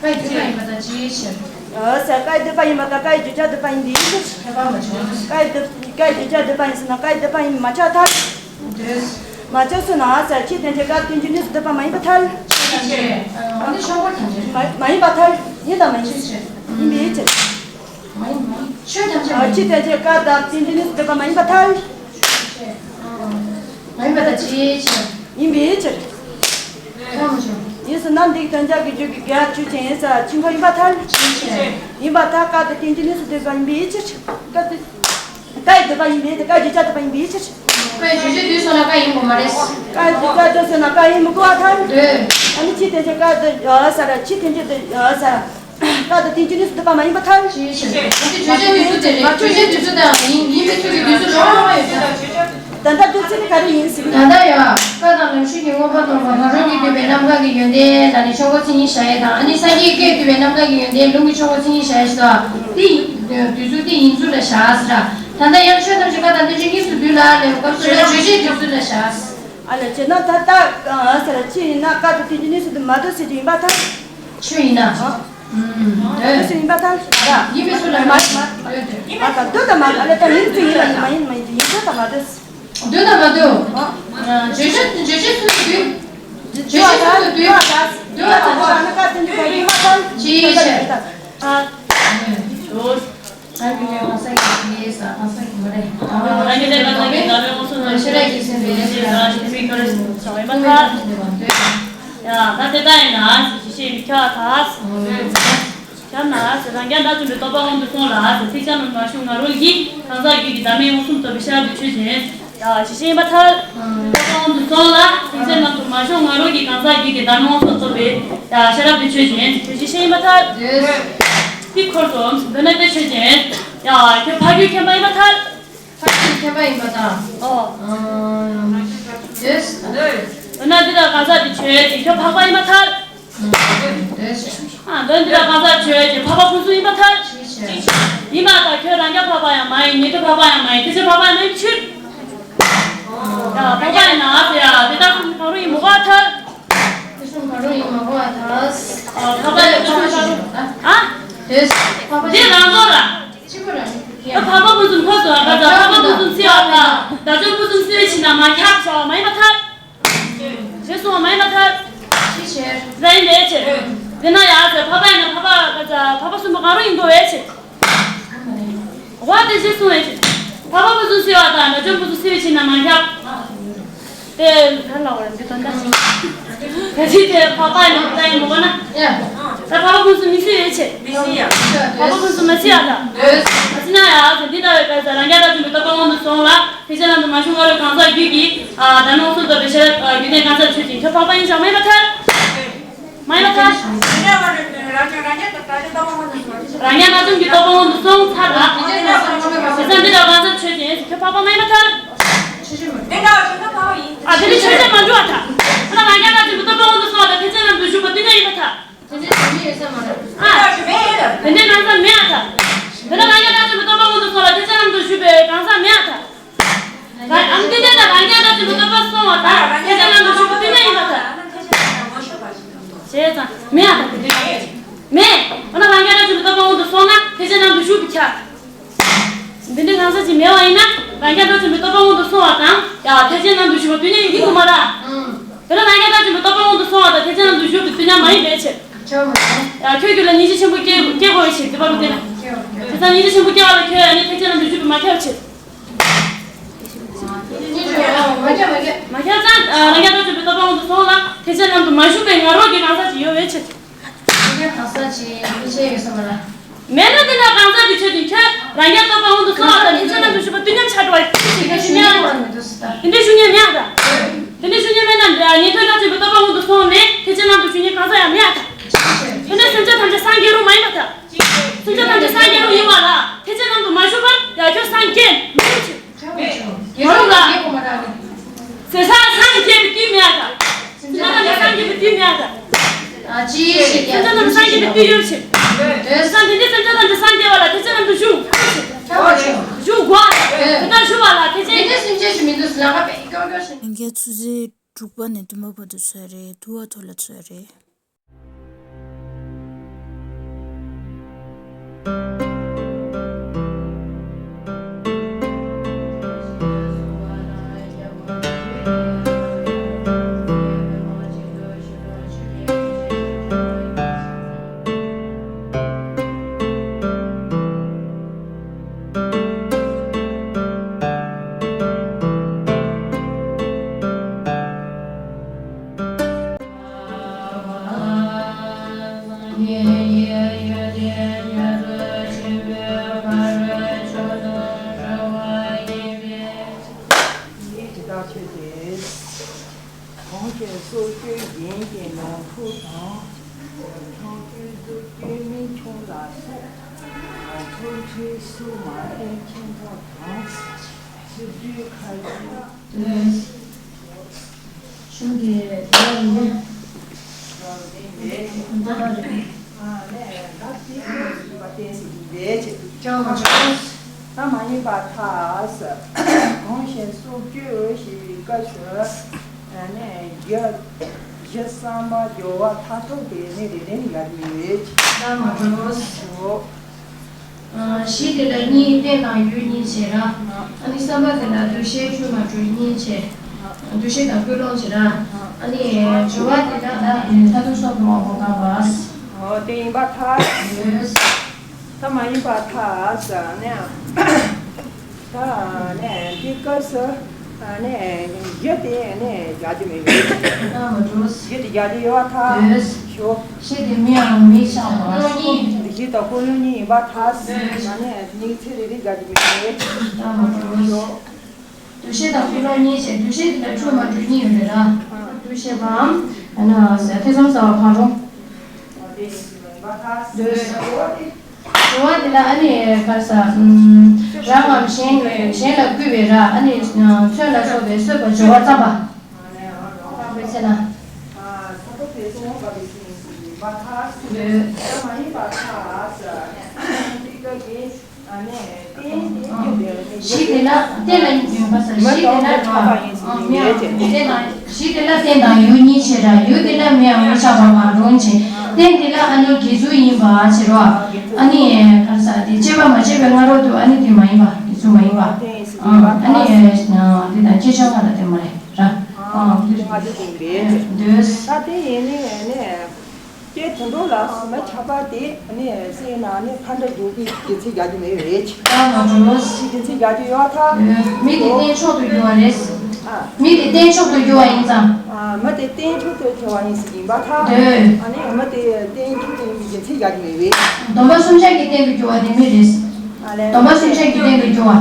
ཀ་ཡི་འདོད་པ་ཡིན་པར་ཐལ་ཅིའི་ཕྱིར། ཨ་ས་ཀ་ཡི་འདོད་པ་ཡིན་པར་ཐལ། ཀ་ཡི་བརྗོད་བྱ་འདོད་པ་ཡིན་པའི་ཕྱིར། ཁྱད་པར་མ་བྱུང་། ཀ་ཡི་འདོད་ཀ་ཡི་བརྗོད་བྱ་འདོད་པ་ཡིན་ཟེར་ན་ཀ་ཡི་འདོད་པ་ཡིན་མ་ཆགས་ཐལ། འདོད། མ་ཆགས་སོང་ན་ས་ཆོས་ཐམས་ཅད་སྐབས་དོན་གྱི་གནས་སུ་འདོད་པ་མ་ཡིན་པར་ཐལ། ཆོས་ཐམས་ཅད། ཨ་འདི་ཆོས་འཁོར་ཐམས་ཅད། མ་མ་ཡིན་པར་ཐལ། ཡིན་དང་མ་ཡིན། ཆོས་ཅན། ཡིན་པའི་ཕྱིར། མ་ཡིན་མ་ཡིན། ཆོས་ཐམས་ཅད་མ་ཡིན། ཆོས་ཐམས་ཅད་སྐབས་དང་དོན་གྱི་གནས་སུ་འདོད་པ་མ་ཡིན་པར་ཐལ། མ་ཡིན་པར་ཐལ་ཅིའི་ཕྱིར། ཡིན་པའི་ཕྱིར། ཡིན་ཟེར་ན་འདི་གི་དོན་བྱ་གི་རྒྱུད་ཀྱི་དགེ་བ་ཆོས་ཅན་ཡིན་ས་དཀྱིལ་འཁོར་ཡིན་པར་ཐལ། ཡིན་པར་ཐལ། སྐབས་དང་དོན་གྱི་གནས་སུ་འདོད་པ་ཡིན་པའི་ཕྱིར། སྐབས་དེ། ཀ་ཡི་འདོད་པ་ཡིན་པས་དེ་ཀ་བརྗོད་བྱ་འདོད་པ་ཡིན་པའི་ཕྱིར། ཀ་ཡི་བརྗོད་བྱ་འདོད་སོང་ན་ཀ་ཡིན་དགོས་མ་རེད། ཀ་བརྗོད་བྱ་འདོད་སོང་ན་ཀ་ཡིན་མི་དགོས་པར་ཐལ། འདོད། ཨ་ནི་ཆོས་ཐམས་ཅད་སྐབས་དེ་ཡོད་ས་ར་ཆོས་ཐམས་ཅད་དེ་ཡོད་ས་ར། སྐབས་དེ་དོན་གྱི་གནས་སུ་འདོད་པ་མ་ཡིན་པར་ཐལ། ཅིའི་ཕྱིར། འདི་བརྗོད་བྱ་འདོད་ཚུལ་དེ་རེད། བརྗོད་བྱ་འདོད་ཚུལ་དང་ཡིན་ཡིན་པའི་ཚུལ་གྱི་འདོད་ཚུལ་ལོགས་ལོགས་ཡོད་ས། ད་ལྟ་འདོད་ཚུལ་དེ་ག་རེ་ཡིན་ཟེར་ན། ད་ལྟ་ཡ། ཀ་དང་ལམ་ཤེས་ཀྱི་མངོན་པར་རྟོགས་པ་ང་རང་གིས་བསྡུས་པའི་རྣམ་དཀར་གྱི་ཡོན་ཏན་ལ་ནི་ཆོས་འཁོར་མཚན་ཉིད་བཞག་ཡས་དང་ཨ་ནི་སངས་རྒྱས་ཀྱིས་བསྡུས་པའི་རྣམ་དཀར་གྱི་ཡོན་ཏན་ལུང་གི་ཆོས་འཁོར་མཚན་ཉིད་བཞག་ཡས་ཞེས་དང་དེ་ཡིན་དུས་ཚོད་དེ་ཡིན་ཚུལ་ལ་བཞག་ཟེར། ད་ལྟ་ཡང་ཆོས་ཐམས་ཅད་ཀ་དང་དོན་གྱི་གནས་སུ་འདུས་ལ་ལེའུ་སྐབས་སུ་ལ་བརྗོད་བྱའི་འདོད་ཚུལ་ལ་བཞག་ཨ་ལས་བྱས་ན་ད་ལྟ་ཟེར་ཅི་ཡིན་ན་ཀ་དང་དོན་གྱི་གནས་སུ་འདུས་མ་འདུས་ཟེར་གྱི་ཡིན་པར་ཐལ། ཆོས་ཡིན་ན། ཨ། ཨུམ། འདོད། ཆོས་ཡིན་པར་ཐལ། ཡིན་པའི་ཚུལ་ལ་མ་མ་མ་འདོད་དེ། མ་དང་འདོད་དང་མ་ཨ་ལས་ད་ཡིན་ཚུལ་ཡིན་པ་ཡིན་མ་ཡིན་མ་ཡིན་འདོད་དང་མ་འདོད། འདོད་དང་མ་འདོད། ཨ། བརྗོད་བྱ་བརྗོད་བྱའི་ཚུལ་དུ་འདུས། བརྗོད་བྱའི་ཚུལ་དུ་འདུས། འདོད་པ་དང་འདོད་པ་དང་འདོད་པ་དང་ཅིའི་ཕྱིར། ཨ། ང་རྒྱུད་ལས་གང་ཟག་གི་ཡིན་ས་གང་ཟག་གི་མ་རེད། ང་རྒྱུད་ལས་གང་ཟག་གི་བདག་མེད་མངོན་སུམ་རྣམས་ཤེས་རབ་ཀྱིས་ཟིན་པའི་ཕྱིར་རོ། ཞེས་པའི་སྐོར་ཞུ་བ་ཡིན་པར་ཐལ། ཡ་ད་དེ་ལྟ་ཡིན་ན་ཞེས་བཤད་མི་ཁྱབ་པར་ཐལ། ཁྱབ་ན་ཟེར་རང་རྐྱ་འདྲ་བྱུང་བའི་རྟོག་པ་དབང་དུ་སོང་ལ་ཟེར་ཚིག་ཅན་ནམ་མ་ཞུགས་ང་རོ་ཡིས་གང་ཟག་རྒྱུད་ཀྱི་བདག་མེད་མངོན་སུམ་རྟོགས་པའི་ཤེས་རབ་ཏུ་ཆོས་ཅན། ཡ་ཞེས་བཤད་ཡིན་པར་ཐལ། རྟོག་པ་དབང་དུ་སོང་ལ་ཚིག་ཅན་ནམ་དུ་མ་ཞུགས་ང་རོ་ཡིས་གང་ཟག་རྒྱུད་ཀྱི་བདག་མེད་མངོན་སུམ་རྟོགས་པའི་ཡ་ཤེས་རབ་ཏུ་ཆོས་ཅན། ཞེས་བཤད་ཡིན་པར་ཐལ། དེ་འཁོར་སོང་འདོད་ན་དེ་ཆོས་ཅན། ཡ་ཁྱོད་འཕགས་རྒྱུད་མཁྱེན་པ་ཡིན་པར་ཐལ། འཕགས་རྒྱུད་མཁྱེན་པ་ཡིན་པར་ཐལ། ཨོ། འདོད། འདོད་ན་འདི་དང་གང་ཟག་དེ་ཆོས་ཅན། ཁྱོད་འཕགས་པ་ཡིན་པར་ཐལ། འདོད། ཨ་འདོད་འདི་དང་གང་ཟག་ཆོས་ཅན། འཕགས་པ་ཕུན་སུམ་ཡིན་པར་ཐལ། ཡིན་པར་ཐལ། ཁྱོད་རང་རྐྱ་འཕགས་པ་ཡང་མ་ཡིན། ཉན་ཐོས་འཕགས་པ་ཡང་མ་ཡིན། ཐེག་ཆེན་འཕགས་པ་ཡང་མ་ཡིན་ཕྱིར། ཡ། འཕགས་པ་ཡིན་ན་ཟེར་ཡ། དེ་དག་གསུམ་གང་རུང་ཡིན་མི་གོ་ཐལ། དེ་གསུམ་གང་རུང་ཡིན་མི་གོ་ཐལ། ཨ། འཕགས་པ་ཡིན་ན་གསུམ་གང་རུང་། ཨ། དེ་འཕགས་པ་འདི་རང་ཚོ་ལ། ཅི་གོ་ར། ད་འཕགས་པ་ཕུན་སུམ་ཁོ་ཚོ་ལ་ད་འཕགས་པ་ཕུན་སུམ་ཚེ་བ་དང་དགྲ་བཅོམ་ཕུན་སུམ་ཚེ་བའི་ཕྱིར་ན་མ་ཁྱབ་བྱ་བ་མ་ཡིན་པར་ཐལ། ཞེས་གསུངས་པ་མ་ཡིན་པར་ཐལ། ཅི་ཕྱིར། ར་ཡིན་པའི་ཕྱིར། དེ་ན་ཡ་ཟེར། འཕགས་པ་ཡིན་ན་འཕགས་པ་འཕགས་པ་གསུམ་པོ་གང་རུང་ཡིན་དགོས་པའི་ཕྱིར། འོ་དེ་ཞེས་གསུངས་པའི་ཕྱིར། འཕགས་པ་ཕུན་སུམ་ཚེ་བ་དང་དགྲ་བཅོམ་ཕུན་སུམ་ཚེ་བའི་ཕྱིར་ན་མ་ཁྱབ། དེ་ག་ལ་བར་འདི་དོན་དག་ཅིག་གལ་སྲིད་དེ་འཕགས་པ་ཡིན་ན་འཕགས་པ་ཡིན་མི་དགོས་ན། ད་འཕགས་པ་ཕུན་སུམ་མི་ཚེ་བའི་ཕྱིར། མི་ཚེ་ཡ། འཕགས་པ་ཕུན་སུམ་མ་ཚེ་ཡ་ད། མ་ཚེ་ན་ཡ་ཟེར། འདི་ལྟ་བའི་སྐབས་སུ་རང་རྒྱལ་དགྲ་བཅོམ་པའི་སྟོབས་པ་སྔོན་དུ་སོང་ལ། ཐེག་ཆེན་རྣམས་དུ་མ་ཞུགས་སྔ་རོལ་གང་ཟག་རྒྱུད་ཀྱི། ཨ། ད་ནང་གསུམ་དུ་བེ་ཤ་རྒྱུད་ལྡན་གང་ཟག་ཆོས་ཅན། ཁྱོད་འཕགས་པ་ཡིན་ཞེས་མ་ཡིན་པར་ཐལ། མ་ཡིན་པར་ཐལ། རང་རྒྱལ་དགྲ་བཅོམ་གྱི་སྟོབས་པ་སྔོན་དུ་སོང་ཚར་ལ། དེ་ཙམ་འདི་ལ་གང་ཟག་ཆོས་ཅན། ཁྱོད་འཕགས་པ་མ་ཡིན་པར་ཐལ། ཨ། དེ་ནི་ཆོས་ཅན་མ་འགྲུབ་པར་ཐལ། ད་རང་རྒྱལ་དགྲ་བཅོམ་གྱི་སྟོབས་པ་སྔོན་དུ་སོང་བ་དང་ཐེག་ཆེན་རྣམས་དུ་ཞུགས་པ་དུས་མཉམ་ཡིན་པར་ཐལ། དེ་འདྲའི་གང་ཟག་མེད་ཨ། དེ་འདྲའི་གང་ཟག་མེད་ཨ་ད། དེ་ནི་རང་རྒྱལ་དགྲ་བཅོམ་པའི་སྟོབས་པ་སྔོན་དུ་སོང་བ་ཐེག་ཆེན་རྣམས་དུ་ཞུགས་པའི་གང་ཟག་མེད་ཨ་ད། ཨ་ནི་དེ་འདྲའི་ན་རང་རྒྱལ་དགྲ་བཅོམ་པའི་སྟོབས་པ་སོང་བ་དང་ཐེག་ཆེན་རྣམས་དུ་ཞུགས་པ་དུས་མཉམ་ཡིན་པར་ཐལ། བྱས་ཙང་མེད་ཨ་ད། དེ་འདྲའི་གང་ཟག་མེད། འོ་ན་རང་རྒྱལ་དགྲ་བཅོམ་པའི་སྟོབས་པ་སྔོན་དུ་སོང་ན་ཐེག་ཆེན་རྣམས་དུ་ཞུགས་པས་ཁྱབ། འདི་འདྲའི་གང་ཟག་ཅིག་མེད་པ་ཡིན་ན། རང་རྒྱལ་དགྲ་བཅོམ་པའི་སྟོབས་པ་སྔོན་དུ་སོང་བ་དང་ཡང་ཐེག་ཆེན་རྣམས་དུ་ཞུགས་པ་དུས་མཉམ་ཡིན་དགོས་མ་རེད། དེ་ལ་རང་རྒྱལ་དགྲ་བཅོམ་པའི་སྟོབས་པ་སྔོན་དུ་སོང་བ་དང་ཐེག་ཆེན་རྣམས་དུ་ཞུགས་པའི་དུས་མཉམ་མ་ཡིན་པའི་ཕྱིར། ཡང་ཁྱོད་རྒྱུད་ལ་སྙིང་རྗེ་ཆེན་པོ་སྐྱེ་སྐྱེ་དགོས་པའི་ཕྱིར། དེ་བ་ལ་བརྟེན་ན། དེ་ཙང་སྙིང་རྗེ་ཆེན་པོ་སྐྱེ་བ་ལ་ཁྱོད་ཡང་ནི་ཐེག་ཆེན་རྣམས་དུ་ཞུགས་པའི་མ་ཁྱབ་ཕྱིར། མ་ཁྱབ་ཙང་རང་རྒྱལ་དགྲ་བཅོམ་པའི་སྟོབས་པ་སྔོན་དུ་སོང་ལ་ཐེག་ཆེན་རྣམས་དུ་མ་ཞུགས་པའི་ང་རོ་གི་གང་ཟག་ཅིག་ཡོད་པའི་ཕྱིར། དེ་འདྲའི་གང་ཟག་ཅིག་ཡོད་ས་མ་རེད། མེད་ན་དེ་འདྲ་གང་ཟག་གི་ཆོས་ཅན། ཁྱོད་རང་རྒྱལ་སྟོབས་པ་སྔོན་དུ་སོང་བ་དང་ཐེག་ཆེན་རྣམས་དུ་ཞུགས་པ་དུས་མཉམ་ཆགས་འགྲོ་བ་ཅི་ཞིག་ག་ཞུ་ཉན། དེ་འདྲའི་ཞུ་ཉན་མེད་ཨ་ད། དེ་འདྲའི་ཞུ་ཉན་མེད་ན་འདྲ། ཉན་ཐོས་དགྲ་བཅོམ་པའི་སྟོབས་པ་སྔོན་དུ་སོང་ནས་ཐེག་ཆེན་རྣམས་དུ་ཞུགས་ཉན་གང་ཟག་ཡང་མེད་ཨ་ད། དེ་ནས་སེམས་ཅན་ཐམས་ཅད་སངས་རྒྱས་རུང་མ་ཡིན་པར་ཐལ། སེམས་ཅན་ཐམས་ཅད་སངས་རྒྱས་རུང་ཡིན་པ་ལ་ཐེག་ཆེན་རྣམས་དུ་མ་ཞུགས་པར་ཡང་ཁྱོད་སངས་རྒྱས་མི་རུང་ཕྱིར། མ་རུང་ལ། ཟེར་ས་སངས་རྒྱས་པའི་དུས་མེད་ཨ་ད། སེམས་ཅན་ཐམས་ཅད་སངས་རྒྱས་པའི་དུས་མེད་ཨ་ད། ཨ་ཅི་ཞིག་སེམས་ཅན་ཐམས་ཅད་སངས་རྒྱས་པའི་དུས་ཡོད་ཕྱིར། དེ་སངས་རྒྱས་དེ་སེམས་ཅན་ཐམས་ཅད་སངས་རྒྱས་པ་ལ་ཐེག་ཆེན་རྣམས་དུ་ཞུགས། ཞུགས་དགོས། དེ་ལྟར་ཞུགས་པ་ལ་ཐེག་ཆེན། དེ་སེམས་ཅན་ཞིག་མི་འདུག་ལ་ང་པས་ཀྱོར་ཀྱོར་ཞིག་ལྷན་རྒྱས་ཚོ་ཚེས་དྲུག་པ་ནས་བདུན་པ་བར་དུ་འཚོགས་རེད། དུ་བ་ཐོག་ལ་འཚོགས་རེད། གོང་ཞུས་སྲོག་གཅོད་གཞན་གྱི་ནོར་འཁྲུལ་དང་། ཆང་སྤྱོད་གཟུགས་སྤྱོད་མི་ཆུང་ལ་སོགས། ཐོབ་བྱའི་སྲོག་མ་བསྟེན་ཁྱིམ་ཚང་དང་། ཕྱི་དུས་ཁ་རྒྱུ། གཞུང་གི་དེ་ཡིན། ད་རེད། ཨ་ནས་ད་དེ་ཡིན་པ་བསྟན་ཟིན་པའི་ཆེད་དུ་ཅང་མ་བྱུང་། ད་མ་ཡིན་པར་ཐལ། གོང་བཞིན་སྲོག་གཅོད་ཞེས་པའི་སྐབས་སུ། ཨ་ནས་རྒྱུ་གཞི་བསམ་པ་སྦྱོར་བ་མཐར་ཐུག་དེ་ནི་རེ་རེ་ནི་ཡར་མི་ཡོད། ད་མ་འགྲོ། ཞོག་གཞི་དེ་ལ་གཉིས་རྟེན་དང་ཡུལ་གཉིས་བྱས་ར། ཨ་ནི་བསམ་པ་དེ་ལ་འདུ་ཤེས་འཁྲུལ་མ་འཁྲུལ་གཉིས་བྱས། འདུ་ཤེས་དང་ཀུན་སློང་བྱས་ར། ཨ་ནི་སྦྱོར་བ་དེ་ལ་ད་མཐར་ཐུག་སྲོག་གི་དབང་པོ་འགག་པ། འོ་དེ་ཡིན་པར་ཐལ། ཡོད། ད་མ་ཡིན་པར་ཐལ་ཟེར་ནས། ད་ནས་འདི་སྐབས་སུ་ནས་གཞི་དེ་ནས་རྒྱག་རྒྱུ་མེད་པས། ད་མ་འགྲོ། གཞི་དེ་རྒྱག་རྒྱུ་ཡོད་པར་ཐལ། ཡོད། ཞོག་གཞི་དེ་མིའམ་མི་ཆགས་པ། གཞི་དང་ཀུན་སློང་གཉིས་ཡིན་པར་ཐལ། ཡོད། ད་ནས་གཉིས་ཚེ་རེ་རེ་རྒྱག་རྒྱུ་མེད་པས། ད་མ་འགྲོ། ཞོག་འདུ་ཤེས་དང་ཀུན་སློང་གཉིས་བྱས། འདུ་ཤེས་དེ་ལ་འཁྲུལ་མ་འཁྲུལ་གཉིས་ཡོད་རེད་ར། འདུ་ཤེས་པའམ་ཡང་ན་ཐེ་ཚོམ་ཟ་བ་གང་རུང་། འདུ་ཤེས་པ་དེ་ལ་ཨ་ནི་ག་རེ་ཟ། རང་ངམ་གཞན་གཞན་ལ་བསྐུལ་བའི་ར། ཨ་ནི་མཚོན་ལ་སོགས་པའི་གསོད་པར་སྦྱོར་བ་བརྩམས་པ། དཔེར་ན། འདུ་ གཞི་དེ་ལ་རྟེན་ལ་ཡིན་པ་ས་གཞི་དེ་ལ་རོ། མི་དེ་དང་གཞི་དེ་ལ་རྟེན་དང་ཡུལ་གཉིས་བྱེད་ར། ཡུལ་དེ་ལ་མི་ཡང་མི་ཆགས་པ་མ་རུང་བྱེད། རྟེན་དེ་ལ་ཨ་ནི་དགེ་ཚུལ་ཡིན་པ་བྱེད་རོ། ཨ་ནི་ག་རེ་ཟ་དེ་བཅས་པ་མ་བྱས་པའི་སྔ་རོལ་དུ་ཨ་ནི་དེ་མ་ཡིན་པ་དགེ་ཚུལ་མ་ཡིན་པ། ཨ་ནི་དེ་དང་ཁྱེད་ཅག་ང་ལ་དེ་མ་རེད་ར། ཨ་ང་ཚོ་དགོངས་པས་འདོད། ད་དེ་ཡིན་ནི་ནི། སྐྱེ་དེ་འགྲོ་ལ་སོགས་མི་ཆགས་པ་དེ་ནི་སེམས་ནང་ནས་ཕར་འདྲ་འཇུག་པའི་རྒྱུ་མཚན་རྒྱག་རྒྱུ་མེད་པས། ད་ང་ཚོ་རྒྱུ་མཚན་རྒྱག་རྒྱུ་ཡོད་ཐལ། མི་དེ་རྟེན་མཆོག་ཏུ་གྱུར་བ་རེད། ཨ། མི་དེ་རྟེན་མཆོག་ཏུ་གྱུར་བ་ཡིན་ཙང་། ཨ། མི་དེ་རྟེན་མཆོག་ཏུ་གྱུར་བ་ཡིན་ཟེར་ཡིན་པ་ཐལ། འདོད། ཨ་ནི་མི་དེ་རྟེན་མཆོག་ཏུ་ཡིན་པའི་རྒྱུ་མཚན་རྒྱག་རྒྱུ་མེད་པས། སྡོམ་པ་བསྲུང་བྱ་གི་རྟེན་དུ་གྱུར་བ་དེ་མི་རེད། ཨ་ལས། སྡོམ་པ་བསྲུང་བྱ་གི་རྟེན་དུ་གྱུར་བ།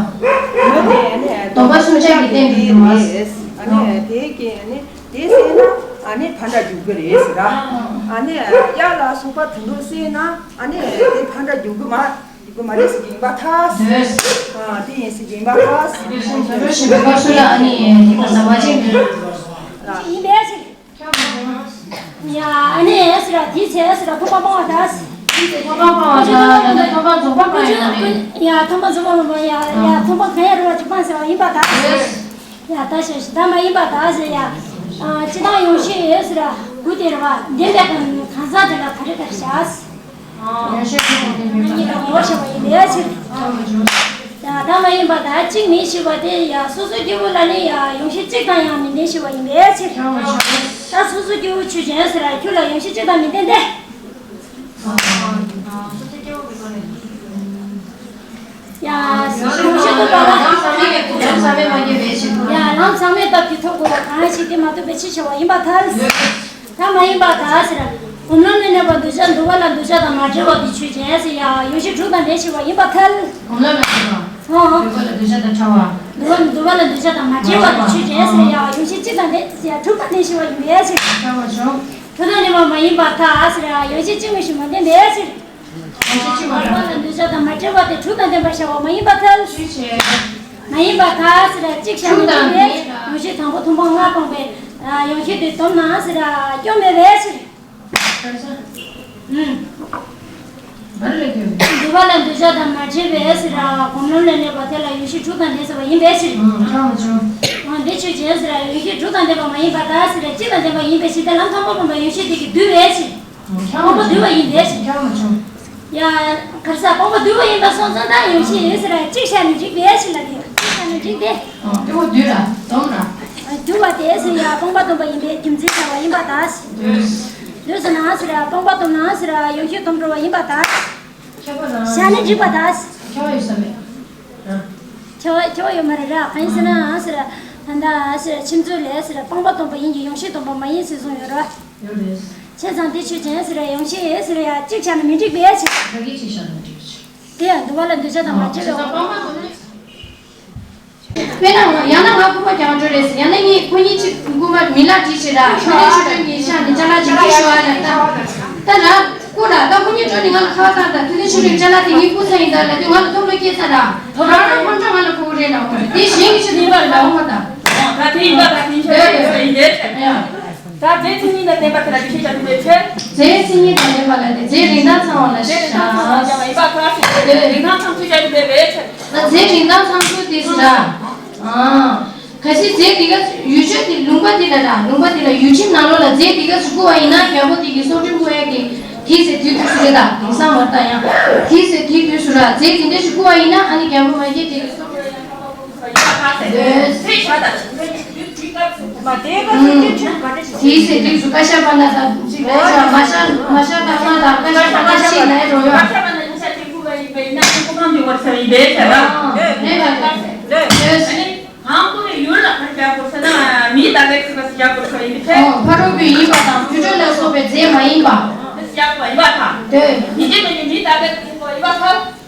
མི་དེ་ནི་སྡོམ་པ་བསྲུང་བྱ་གི་རྟེན་དུ་གྱུར་བ། ཨ་ནི་དེ་གི་ནི། དེ་བསྲེས་ན་ཨ་ནི་ཕར་འདྲ་འཇུག་གི་རེད་ཟེར་ར། ཨ་ནི་གཡག་ལ་སོགས་པ་དེ་འདྲ་བསྲེས་ན་ཨ་ནི་དེ་ཕར་འདྲ་འཇུག་གི་མ་འཇུག་གི་མ་རེད་ཟེར་གྱི་ཡིན་པ་ཐལ། འདོད། ཨ་དེ་ཡིན་ཟེར་གྱི་ཡིན་པ་ཐལ། འདོད་ཞེས་པའི་སྐབས་སུ་ལ་ཨ་ནི་དེ་ག་ཟ་བ་ཅན་གྱི། ཡིན་པས་ཟེར། ཡ་ཨ་ནི་ཟེར་ར་དེའི་ཚེ་ཟེར་ར་མཐོང་བ་སྤང་བ་དང་། མཐོང་བ་སྤང་བ་དང་ད་ལྟ་མཐོང་བ་རྫོགས་པ་སྤང་ཡོད་རེད། ཡ་མཐོང་བ་རྫོགས་པ་སྤང་བ་ཡ་ཡ་མཐོང་བ་གང་ཡང་རུང་བ་ཅིག་སྤངས་ཟེར་བ་ཡིན་པ་དང་། ཡ་ད་ཞེས་ད་མ་ཡིན་པ་ད་ཟེར་ཡ། ཨ་སྤྱིར་བཏང་ཡོངས་ཤེས་ཡོད་ཟེར་ར་དགུ་དེར་བ་འདེམས་པའི་གང་ཟག་དེ་ལ་ག་རེ་ལྟར་བྱ། ཡོངས་ཤེས་དགུ་དེ་འདེམས་པའི་གང་ཟག་གཉིས་ལ་ངོ་བོ་ཤེས་པ་ཡིན་པའི་ཕྱིར། ཡང་ད་མ་ཡིན་པ་ད་གཅིག་མིན་ཞེས་པ་དེ་ཡ་སོ་སོའི་སྐྱེ་བོ་ལ་ནི་ཡ་ཡོངས་ཤེས་གཅིག་དང་ཡང་མི་ལྡན་ཞེས་པ་ཡིན་པའི་ཕྱིར། ད་སོ་སོའི་སྐྱེ་བོ་ཆོས་ཅན་ཟེར་ར་ཁྱོད་ལ་ཡོངས་ཤེས་གཅིག་དང་མི་ལྡན་ཏེ། ཡ། ཡོངས་ཤེས་ལྡན་པ་ལ། ཡ་ལམ་ཟག་མེད་རྟགས་ཀྱིས་ཐོབ་དགོས་པ་གང་ཞིག་དེ་མ་ཐོབ་པའི་ཕྱིར་བྱ་བ་ཡིན་པར་ཐལ། ད་མ་ཡིན་པར་ཐལ་ཟེར། སྒོམ་ལམ་ལས་གནས་པ་འདུས་བྱས་འདུལ་བ་ལ་འདུས་བྱས་དང་མ་བྲལ་བ་དེ་ཆོས་ཅན་ཟེར་ཡ་ཡོངས་ཤེས་དྲུག་དང་ལྡན་ཞེས་པ་ཡིན་པར་ཐལ། སྒོམ་ལམ་ལ་འདུས་པ། ཨོ། འདུལ་བ་ལ་འདུས་བྱས་དང་བྲལ་བ། འདུལ་བ་འདུལ་བ་ལ་འདུས་བྱས་དང་མ་བྲལ་བ་དེ་ཆོས་ཅན་ཟེར་ཡ་ཡོངས་ཤེས་གཅིག་དང་ལྡན་ཟེར་ཡ་དྲུག་དང་ལྡན་ཞེས་པ་ཡིན་པའི་ཕྱིར། བྲལ་བ་བྱུང་། དྲུག་དང་ལྡན་པ་མ་ཡིན་པར་ཐལ་ཟེར་ཡ་ཡོངས་ཤེས་གཅིག་མིན་ཞིང་མ་ལྡན་པའི་ཕྱིར། ཡོངས་ཤེས་གཅིག་མ་ལྡན། འདུལ་བ་ལ་འདུས་བྱས་དང་མ་བྲལ་བ་དེ་དྲུག་དང་ལྡན་པར་བྱ་བ་མ་ཡིན་པར་ཐལ། མ་ཡིན་པར་ཐལ་ཟེར་ཡ་གཅིག་བྱས་ན་གཅིག་རེད། ཡོངས་ཤེས་དང་པོ་མཐོང་སྤང་ལྔ་སྤངས་པའི་ཡོངས་ཤེས་དེ་སྡོམ་ན་ཟེར་ཡ་སྐྱོན་མེད་པའི་ཕྱིར། འདུལ་བ་ལ་འདུས་བྱས་དང་མ་བྲལ་བའི་ཟེར་ཡ་སྒོམ་ལམ་ལས་གནས་པ་དེ་ལ་ཡོངས་ཤེས་དྲུག་དང་ལྡན་ཟེར་བ་ཡིན་པའི་ཕྱིར། འདི་ཆོས་ཅན་ཟེར་ཡ་ཡོངས་ཤེས་དྲུག་དང་ལྡན་པ་མ་ཡིན་པར་ཐལ་ཟེར་ཡ་གཅིག་དང་ལྡན་པ་ཡིན་པའི་ཕྱིར་ཏེ། ལམ་མཐོང་སྤང་སྤངས་པའི་ཡོངས་ཤེས་དེ་གིས་འདུལ་བའི་ཕྱིར། སྤངས་པ་འདུལ་བ་ཡིན་པའི་ཕྱིར། ཡ། ག་རེ་ཟ། སྤངས་པ་འདུལ་བ་ཡིན་པ་སོང་ཙང་ད་ཡོངས་ཤེས་ཡིན་ཟེར་ར་གཅིག་བྱས་ནས་འགྲིག་པའི་ཕྱིར་ལ་དེ་གཅིག་བྱས་ནས་འགྲིག་སྟེ། ཨོ། དེ་བོ་འདུལ་ར་སྡོམ་ར། འདུལ་བ་དེ་ཟེར་ཡ་སྤངས་པ་སྡོམ་པ་ཡིན་པའི་རྒྱུ་མཚན་བྱ་བ་ཡིན་པ་དང་། འདུལ་ཟེར་ན་ཟེར་ར་སྤངས་པ་སྡོམ་ན་ཟེར་ར་ཡོངས་ཤེས་སྡོམ་འགྲོ་བ་ཡིན་པ་དང་། ཁྱད་པར་ན། བྱས་ནས་འགྲིག་པ་དང་། ཁྱད་པར་ཡོད་ས་མེད། ར། ཁྱད་པར་ཁྱད་པར་ཡོད་མ་རེད་ར། གང་ཡིན་ཟེར་ན་ཟེར་ར་ད་ལྟ་ཟེར་ར་ཁྱིམ་མཚེས་ལས་ཟེར་ར་སྤངས་པ་སྡོམ་པ་ཡིན་གྱི་ཡོངས་ཤེས་སྡོམ་པ་མ་ཡིན་ཟེར་གསུངས་ཡོད་ར། ཡོད་རེད། བྱས་ཙང་དེ་ཆོས་ཅན་ཟེར་ར་ཡོངས་ཤེས་ཟེར་ར་ཡ་གཅིག་བྱས་ན་མི་འགྲིག་པའི་ཕྱིར། ད་གི་གཅིག་བྱས་ན་མི་འགྲིག་པའི་ཕྱིར། དེ་ཡང་འདུལ་བ་ལ་འདུས་བྱས་དང་མ་བྲལ་བའི་དབང་དུ་བྱས་ན། དཔེར་ན་ཡང་ན་ང་སྐུར་པ་རྒྱག་འགྲོ་རེད་ཟེར། ཡང་ན་ངས་ཁོ་གཉིས་གཅིག་སྐུར་མ་མི་ལ་བྲིས་ཤིག་ར། ཐུབ་བསྟན་ཆོས་སྒྲོན་གྱི་ཤག་ནས་ཅ་ལག་ཅིག་ཁྱེར་ཤོག་ཨ་ལ་ད། ད་ར་སྐུར་ར། ད་ཁོ་གཉིས་འགྲོ་ནས་ང་ལ་ཁ་བཏང་ད། ཐུབ་བསྟན་ཆོས་སྒྲོན་གྱི་ཅ་ལག་དེ་ངས་སྐུར་ཚར་ཡིན་ད་ལབ་དུས་ང་ལ་ཐོབ་ལོ་སྐྱེས་ཚར་ར། ད་ར་ཁོང་ཁྲོ་ང་ལ་ཁུག་རེད་ལབ་འོང་རེད། དེ་གཞན་གྱི་ཆེད་དུ་ཡིན་པ་རེད་ལབ་འོང་མ་ད། ད་དེ་ཡིན་པ་ད་དེ་ཆོས་ཅན་ཟེར་ཡིན་དེ་ཡ། ད་རྫས་མཚན་ཉིད་ལ་བརྟེན་པ་དེ་ལ་འདུས་བྱས་བྱ་དུ་མེད་ཕྱིར། རྫས་མཚན་ཉིད་དང་ལྡན་པ་ལ་ནི་རྫས་རིགས་དང་ཚང་བ་ལ། རྫས་རིགས་དང་ཚང་བ་ཡིན་པ་ཁ་ཅིག་རྫས་རིགས་དང་ཚང་ཚུལ་བྱ་དུ་མེད་པའི་ཕྱིར། ད་རྫས་རིགས་དང་ཚང་ཚུལ་དེ་ཟེར་ད། ཨ། གལ་སྲིད་རྫས་དེ་ག་ཡུལ་ཆོས་དེ་ལུང་པ་དེ་ལ་ར། ལུང་པ་དེ་ལ་ཡུལ་ཁྲིམས་ནང་ལོགས་ལ་རྫས་དེ་ག་ཞིག་བསྐུར་བ་ཡིན་ན་རྒྱལ་པོ་དེ་གིས་སྲོག་ཁྲིམས་བསྐུར་ཡ་གི་དེའི་ཚེ་དེའི་དུས་སུ་རེད་ད། དེང་སང་མ་ལྟ་ཡང་དེའི་ཚེ་དེའི་དུས་སུ་ར་རྫས་དེ་འདྲ་ཞིག་བསྐུར་བ་ཡིན་ན་ཨ་ནི་རྒྱལ་པོ་མ་སྐྱེས་དེ་གིས་སྲོག་ཁྲིམས། དེའི་ཚེ་དུས་སུ་བཀའ་ཤག་པ་ན་ད་ཅིག་རེད་ཤག་མ་ཤག་མ་ཤག་ད་ཤག་ད་བཀའ་ཤག་པ་ན་ཅིག་ལ་རོ་ཡོད། བཀའ་ཤག་པ་ན་ཉི་ཤ་ཅིག་བསྐུར་བ་ཡིན་པ་ཡིན་ན་ཁོ་གང་འདྲ་བར་ས་ཡིན་པས་ཟེར་བ། ཨ་ནི་གང་བསྐུར་བའི་ཡུལ་ལ་ག་རེ་བྱ་དགོས་ཟེར་ན་མིའི་བདག་གེགས་ཟེར་བ་ཞིག་བྱ་དགོས་ས་ཡིན་པས། ཨོ། ཕ་རོལ་པོའི་ཡིན་པ་དང་དུད་འགྲོ་ལ་སོགས་པའི་རྫས་མ་ཡིན་པ། དེ་བྱ་དགོས་ཡིན་པ་དང་། དེ། ཡིན་གཅིག་མིན་གཅིག་མིའི་བདག་གེགས་ཟེར་བ་ཡིན་པ་དང་།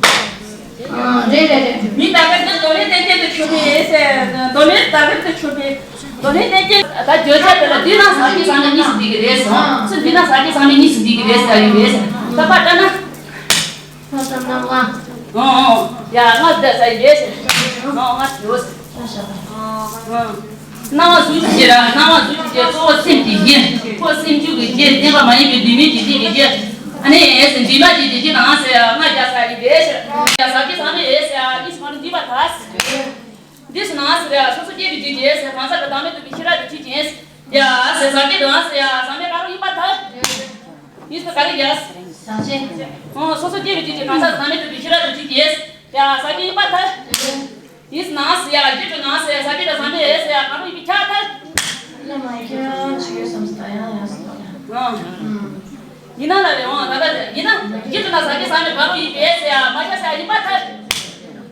ཨ། རེད་རེད་རེད། མིའི་བདག་གེགས་ནི་འདོད་ལྷའི་རྟེན་ཅན་དུ་གྱུར་པའི་ཟེར། འདོད་ལྷའི་བདག་གེགས་དུ་གྱུར་པའི། འདོད་ལྷའི་རྟེན་ཅན། ད་བརྗོད་བྱ་དེ་ལ་འདི་ན་ཟག་བཅས་ཟག་མེད་གཉིས་སུ་འདུས་ཀྱི་རེད་ཟེར། ཚུར་འདི་ན་ཟག་བཅས་ཟག་མེད་གཉིས་སུ་འདུས་ཀྱི་རེད་ཟེར་ཡོད་རེད་ཟེར། ད་པ་ལྟ་ན། ལྔ་ཙམ་སྣང་བ། ཨོ་ཨོ། ཡ་ལྔ་ཟླ་ཟ་ཡི་རེད་ཟེར། ཨོ་ལྔ་ཟླ་ཟེར། སྣང་བ་གཟུགས་ཀྱི་རྗེས་ར། སྣང་བ་གཟུགས་ཀྱི་རྗེས་གཙོ་བོ་སེམས་ཀྱི་རྗེས། ཁོ་སེམས་བཅུ་གི་རྗེས་བརྟེན་པ་མ་ཡིན་པའི་དུས་མིན་གྱི་རྟེན་གྱི་རྗེས། ཨ་ནི་ཨེ་སི་འདྲིས་མ་ཅིག་འདྲིས་ཀྱི་ནང་ཟེར་ཡ་ལྔ་རྒྱག་ས་ཡིན་པས་ཟེར། ཡ་ཟ་གི་ཟ་མི་ཨེ་སི་ཡ་གཉིས་སུ་མ་རུ་འདྲིས་པ་ད་ཟེར། འདི་སུ་ནང་ཟེར་ཡ་སོ་སོ་སྐྱེ་བའི་འདྲིས་ཀྱི་ཨེ་སི་གང་ཟག་གི་བདག་མེད་རྟོགས་པའི་ཤེས་རབ་ཏུ་འདྲིས་ཀྱི་ཨེ་སི། ཡ་ཟེར་ཟ་གི་དང་ཟེར་ཡ་ཟ་མི་གང་རུ་ཡིན་པ་ད། གཉིས་སུ་ག་རེ་རྒྱག་ཟེར། ཟ་བྱེད། ཨོ་སོ་སོ་སྐྱེ་བའི་འདྲིས་ཀྱི་གང་ཟག་གི་བདག་མེད་རྟོགས་པའི་ཤེས་རབ་ཏུ་འདྲིས་ཀྱི་ཨེ་སི། ཡ་ཟ་གི་ཡིན་པ་ད། ཡིན་ནའང་ཟེར་ཡ། རྒྱུ་དྲུག་ནའང་ཟེར་ཡ། ཟ་གི་དང་ཟ་མི་ཨེ་ཟེར་ཡ། གང་རུང་ཡིན་པའི་ཆ་ཐལ། ལ་མ་ཁྱོད་ཆི་ཡོད་བསམ་སྟེ་ཡང་ཡང་སོ་ཡ། ཨང་། ཡིན་ན་ལ་རེ་འོང་ད་ལྟ་ཡིན་ན། རྒྱུ་དྲུག་ན་ཟ་གི་ཟ་མི་གང་རུང་ཡིན་པའི་ཨེ་ཟེར་ཡ། མ་ཆ་ཟེར་ཡ་ཡིན་པ་ཐལ།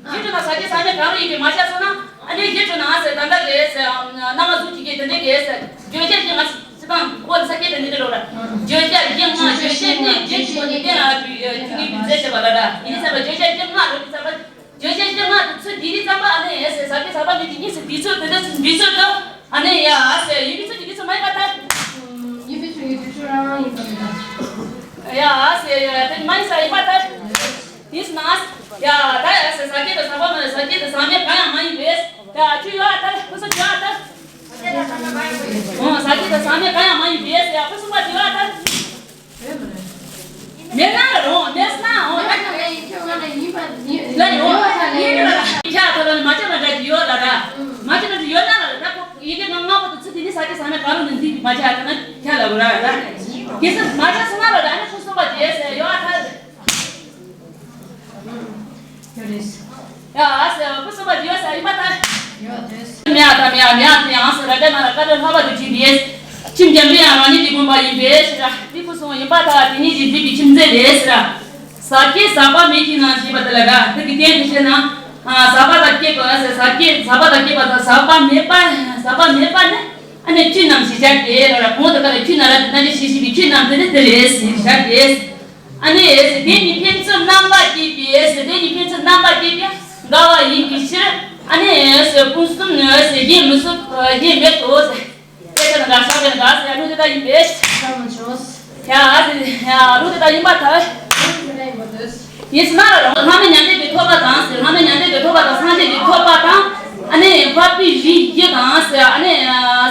རྒྱུ་དྲུག་ན་ཟ་གི་ཟ་མི་གང་རུང་ཡིན་པའི་མ་ཆ་སོང་ན། ཨ་ནི་རྒྱུ་དྲུག་ནའང་ཟེར་ད་ལྟ་གི་ཨེ་ཟེར་ཡ། རྣམ་པ་གཟུགས་ཀྱི་གི་དེ་འདྲའི་གི་ཨེ་ཟེར་ཡ། བརྗོད་བྱ་གི་ང་སྤྱི་དང་ཨོ་ས་སྐྱེ་དེ་འདྲའི་རོ་ལ། བརྗོད་བྱ་གི་ང་བརྗོད་བྱ་ནི་རྒྱུ་གི་ནི་གཏན་ལ་ཕབ་པའི་ཨེ་ཅིག་གི་བརྗོད་བྱ་བ་ལ་ར། ཡིན་ས་བ་བརྗོད་བྱ་གི་ང་རོ་གི་ས་བ། བརྗོད་བྱ་སྤྱིར་སྔགས་དེ་ཚུལ་འདི་རིགས་ཙམ་པ་ཨ་ནི་ཡ་ཟེར་ཟབ་ཅིང་ཟབ་པ་མེད་ཀྱི་གཉིས་སུ་འདི་ཚུལ་དེ་འདྲ་ཚུལ་འདི་ཚུལ་དུ་ཨ་ནི་ཡ་ཟེར་ཡིན་པའི་ཚུལ་གྱི་འདི་ཚུལ་མ་ཡིན་པར་ཐལ། ཡིན་པའི་ཚུལ་གྱི་འདི་ཚུལ་རང་ཡིན་པར་ཐལ། ཡ་ཟེར་དེ་མ་ཡིན་ས་ཡིན་པར་ཐལ། ཡིན་ན་ཡ་ད་ཡ་ཟེར་ཟབ་ཅིང་དང་ཟབ་པ་མེད། ཟབ་ཅིང་དང་ཟབ་མེད་གང་ཡང་མ་ཡིན་པས། ད་ཆོས་ཡོད་ཨ་ཐལ། ཁོ་ཚོ་ཆོས་ཨ་ཐལ། ཨོ་ཟབ་ཅིང་དང་ཟབ་མེད་གང་ཡང་མ་ཡིན་པས་ཟེར་ཡ་ཁོ་གསུངས་པ་ཆོས་ཡོད་ཨ་ཐལ། མེད་ན་རུང་མེད་ན་འོང་ད་ཁྱོད་ང་ལ་ཡིན་ཁྱོད་ང་ལ་ཡིན་པ་ཡིན་ལ་ཡོང་ཡོད་ཨ་ཐལ། ཡིན་ལ་ཡིན་ཆ་ཐལ་ལ་ནི་མ་ཆ་མ་འདྲ་གི་ཡོད་ལ་ར། མ་ཆ་མ་འདྲ་ཡོད་ན་ལ་ད་ཁོ་ཡི་གེ་ང་ལྔ་པོ་དུ་ཚུལ་དེ་ནི་ས་ཆ་ས་ན་ག་རུ་ནི་འཛིན་པའི་མ་ཆ་ཐལ་ན་ཆ་ལ་གོ་ར་ར། གེ་སར་མ་ཆ་སོང་ན་ར་ད་ནི་ཁོ་སོང་བ་དེ་ཟེར་ཡོད་ཨ་ཐལ། ཡོད་རེད། ཡ་ཨ་ཟེར་ཁོ་སོང་བ་དེ་ཡོད་ཟེར་ཡིན་པ་ཐལ། ཡོད་རེད། མེད་ཨ་ཐལ། མེད་ཨ་མེད་ཨ་ཐལ། ཡང་ཟེར་ར་ད་ང་ལ་བཀའ་དྲིན་ལྷག་པ་དུ་བྱིན་པས། ཁྱིམ་རྒྱ་མཚོ་ཡང་རང་ཉིད་ཀྱི་དགོན་པ་ཡིན་པས་ཟེར་ར། འདི་ཁོ་སོང་ཡིན་པ་ཐལ། དེ་ཉིད་ཀྱི་འཛིན་པའི་ཁྱིམ་མཚེས་རེད་ཟེར་ར། ཟབ་ཅིང་ཟབ་པ་མེད་ཀྱི་ནང་ཞེས་པ་དེ་ལ་ར། དེ་གི་རྟེན་དུ་བཤད་ན། ཟབ་པ་དང་བཅས་པ་ཟེར། ཟབ་ཅིང་ཟབ་པ་དང་བཅས་པ་དང་ཟབ་པ་མེད་པ། ཟབ་པ་མེད་པ་ནི་ཨ་ནི་ཆོས་རྣམས་ཞེས་བྱ་སྟེ་ལ་ར། གོང་དུ་བཀའ་ལ་ཆོས་རྣམས་རབ་ཏུ་སྟོན་ཅིང་ཞེས་བྱ་བའི་ཆོས་རྣམས་དེ་ནི་དེ་རེད་ཟེར་བྱ་སྟེ། ཨ་ནི་དེ་ཉིད་ཕན་ཚུན་རྣམ་པར་བཅད་པའི་ཟེར། དེ་ཉིད་ཕན་ཚུན་རྣམ་པར་བཅད་པའི་འགལ་བ་ཡིན་པའི་ཕྱིར། ཨ་ནི་ཟེར་ཕུང་གསུམ་ནི་ཟེར་གཞན་མི་གསུམ་གཞན་མེད་དོ་ཟེར། དེ་ལྟར་འགལ་ཟེར་དེ་འགལ་ཟེར་ཡ་ལུགས་དེ་ལྟར་ཡིན་པས། ཡ་ཨ་ཟེར་ཡ་ལུགས་དེ་ལྟར་ཡིན་པར་ཐལ། ཡིན་ཟེར་ན་ར་ལྷག་མེད་མྱང་འདས་ཀྱི་ཐོབ་པ་དང་ཟེར། ལྷག་མེད་མྱང་འདས་ཀྱི་ཐོབ་པ་དང་སངས་རྒྱས་ཀྱི་ཐོབ་པ་དང་། ཨ་ནི་འཕགས་པའི་རིགས་བཞི་དང་ཟེར། ཨ་ནི་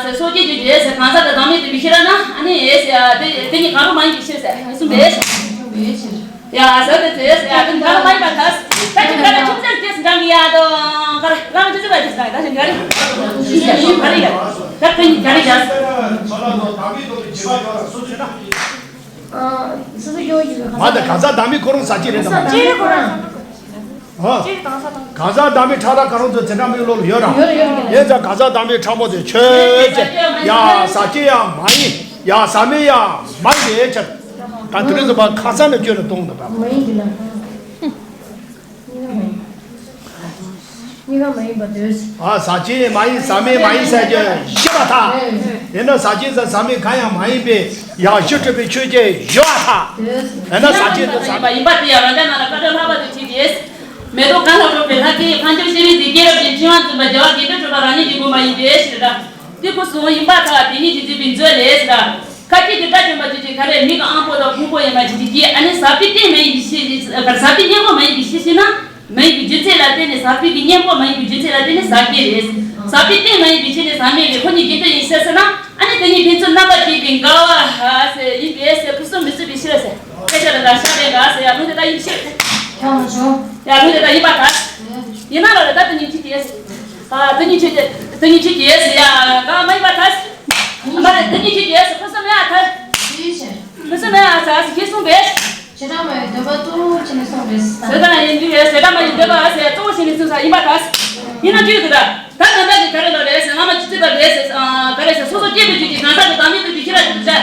ཟེར་སོ་སྐྱེ་བཅུ་བཞི་ཟེར། གང་ཟག་དང་བདག་མེད་རྟོགས་པའི་ཤེས་རབ་ན། ཨ་ནི་ཟེར་དེ་དེ་གཉིས་གང་རུང་མ་ཡིན་པའི་ཕྱིར་ཟེར་གསུངས་པས། ཡ་ཟེར་དེ་ཟེར་ཟེར་ཡ་དེ་གང་རུང་མ་ཡིན་པར་ཐལ། ད་ཅི་འདྲ་ལ་ཁྱིམ་མཚེས་རྗེས་སུ་འབྲང་གི་ཡ་དང་ག་རེ་རང་ཅི་ཟེར་ལ་རྗེས་སུ་འབྲང་གི་ད་ཅི་འདྲ་རེད། ག་རེ་ཡ་ད་དེ་གཉིས་ག་རེ་ཡ། ཨ། སོ་སོ་སྐྱོ་བོ་ཞིག་རེད། མ་ད་གང་ཟག་བདག་མེད་ཁོ་རང་ཟབ་ཅིང་རེད་དམ། ཅི་རེད་ཁོ་རང་། ཨ། གང་ཟག་བདག་མེད་ཕྲ་རགས་གང་རུང་དུ་དེ་འདྲ་མི་ལོ་ལ་ཡོད་ར། ཡོད་རེད་ཡོད་རེད། ཡིན་ཙང་གང་ཟག་བདག་མེད་ཕྲ་མོ་དེ་ཆོས་ཅན། ཡ་ཟབ་ཅིང་ཡང་མ་ཡིན། ཡ་ཟབ་མོ་ཡང་མ་ཡིན་པའི་ཕྱིར། གང་དེ་རིང་ཟབ་པ་ཁ་སང་ནས་བཅོས་ལ་གཏོང་དུ་བབ། མ་ཡིན་གྱི་ལ། གཉིས་ཀ་མ་ཡིན་པར་འདོད། ཨ། ཟབ་ཅིང་མ་ཡིན། ཟབ་མོ་མ་ཡིན་ཟེར་རྒྱུ་ཤེས་པར་ཐལ། དེས་ན་ཟབ་ཅིང་ཟབ་མོ་གང་ཡང་མ་ཡིན་པའི་ཡང་ཞི་གྲུབ་པའི་ཆོས་ཅན་ཡོད་པར་ཐལ། དེས་ན་ཟབ་ཅིང་དང་ཟབ་མོ་ཡིན་པ་དེ་ཡང་རང་རྒྱལ་རྣམས་ལ་བཀའ་དྲིན་ལྷག་པ་དུ་བྱས་ཏེ། མེ་ཏོག་གང་ལ་སྤྲོ་བའི་ལྷ་སྐལ་གྱི་འཕགས་མཆོག་སྤྱན་རས་གཟིགས་ཀྱི་རབ་ཀྱི་ཕྲེང་བ་འཛིན་པ་རྒྱལ་བ་དགེ་འདུན་གྲུབ་པ་རང་ཉིད་ཀྱི་དགོངས་པ་ཡིན་པའི་ཕྱིར་ར། དེ་ཁོ་སོང་ཡིན་པར་ཐལ། དེ་ཉིད་ཀྱི་འཛིན་པའི་མཛོད་ལས་ཟེར། ཁ་ཅིག་གིས་དགྲ་བཅོམ་པ་ཅིག་གིས་ག་རེ་མིག་གི་ཨང་པོ་དང་ཕུང་པོ་ཡིན་པ་ཅིག་གིས་ཨ་ནི་ཟབ་པའི་རྟེན་མ་ཡིན་པའི་ཕྱིར། ཟབ་པའི་གཉེན་པོ་མ་ཡིན་པའི་ཕྱིར་ཞེ་ན། མ་ཡིན་པའི་རྒྱུ་མཚན་ལ་བརྟེན་ནས། ཟབ་པའི་གི་གཉེན་པོ་མ་ཡིན་པའི་རྒྱུ་མཚན་ལ་བརྟེན་ནས་ཟབ་རྒྱས་རེད། ཟབ་པའི་རྟེན་མ་ཡིན་པའི་ཕྱིར་ནི་ཟབ་མོ་རེད། ཁོ་གཉིས་རྒྱུ་མཚན་ཡིན་ཟེར་ཟེར་ན། ཨ་ནི་དེ་གཉིས་ཕན་ཚུན་རྣམ་པར་བཅད་པའི་འགལ་བ་ཟེར་ཡིན་པས་ཟེར་ཕུན་སུམ་མི་ཚུགས་པའི་ཕྱིར་ཟེར། དཔེ་ཆ་ལ་འགལ་ཤ་བའི་འགལ་ཟེར་ཡ་ལུང་དེ་ལྟར་ཡིན་ཕྱིར། ཡ་ལུང་དེ་ལྟར་ཡིན་པར་ཐལ། ཡིན་ན་ལ་རེ་ད་དེ་གཉིས་ཆོས་ཅན། ཨ། དེ་གཉིས་ཆོས་ཅན། དེ་གཉིས་ཆོས་ཅན་ཟེར་ཡ་འགལ་མ་ཡིན་པར་ཐལ། མ་རེད། དེ་གཉིས་ཆོས་ཅན་ཟེར་ཕུན་སུམ་མེད་པར་ཐལ། ཕུན་སུམ་མེད་པར་ཐལ་ཞེས་གསུངས་པས། བྱེ་བྲག་སྨྲ་བའི་འདོད་པ་གཙོ་བོ་བྱས་ནས་གསུངས་པས། བྱེ་བྲག་ཡིན་གྱི་རེད། བྱེ་བྲག་སྨྲ་བའི་འདོད་པ་ཟེར་གཙོ་བོ་བྱས་ནས་གསུངས་ས་ཡིན་པར་ཐལ། ཡིན་ན་ཅི་ཡོད་ད། ད་ད་ལྟ་གི་ག་རེ་ལ་རེད་ཟེར། སྔ་མ་ཅི་ཅི་ལ་རེད་ཟེར། ཨ། ག་རེ་ཟེར། སོ་སོ་སྐྱེ་བོའི་རྒྱུད་ཀྱི་གང་ཟག་གི་བདག་མེད་རྟོགས་པའི་ཤེས་རབ་ཏུ་བྱ།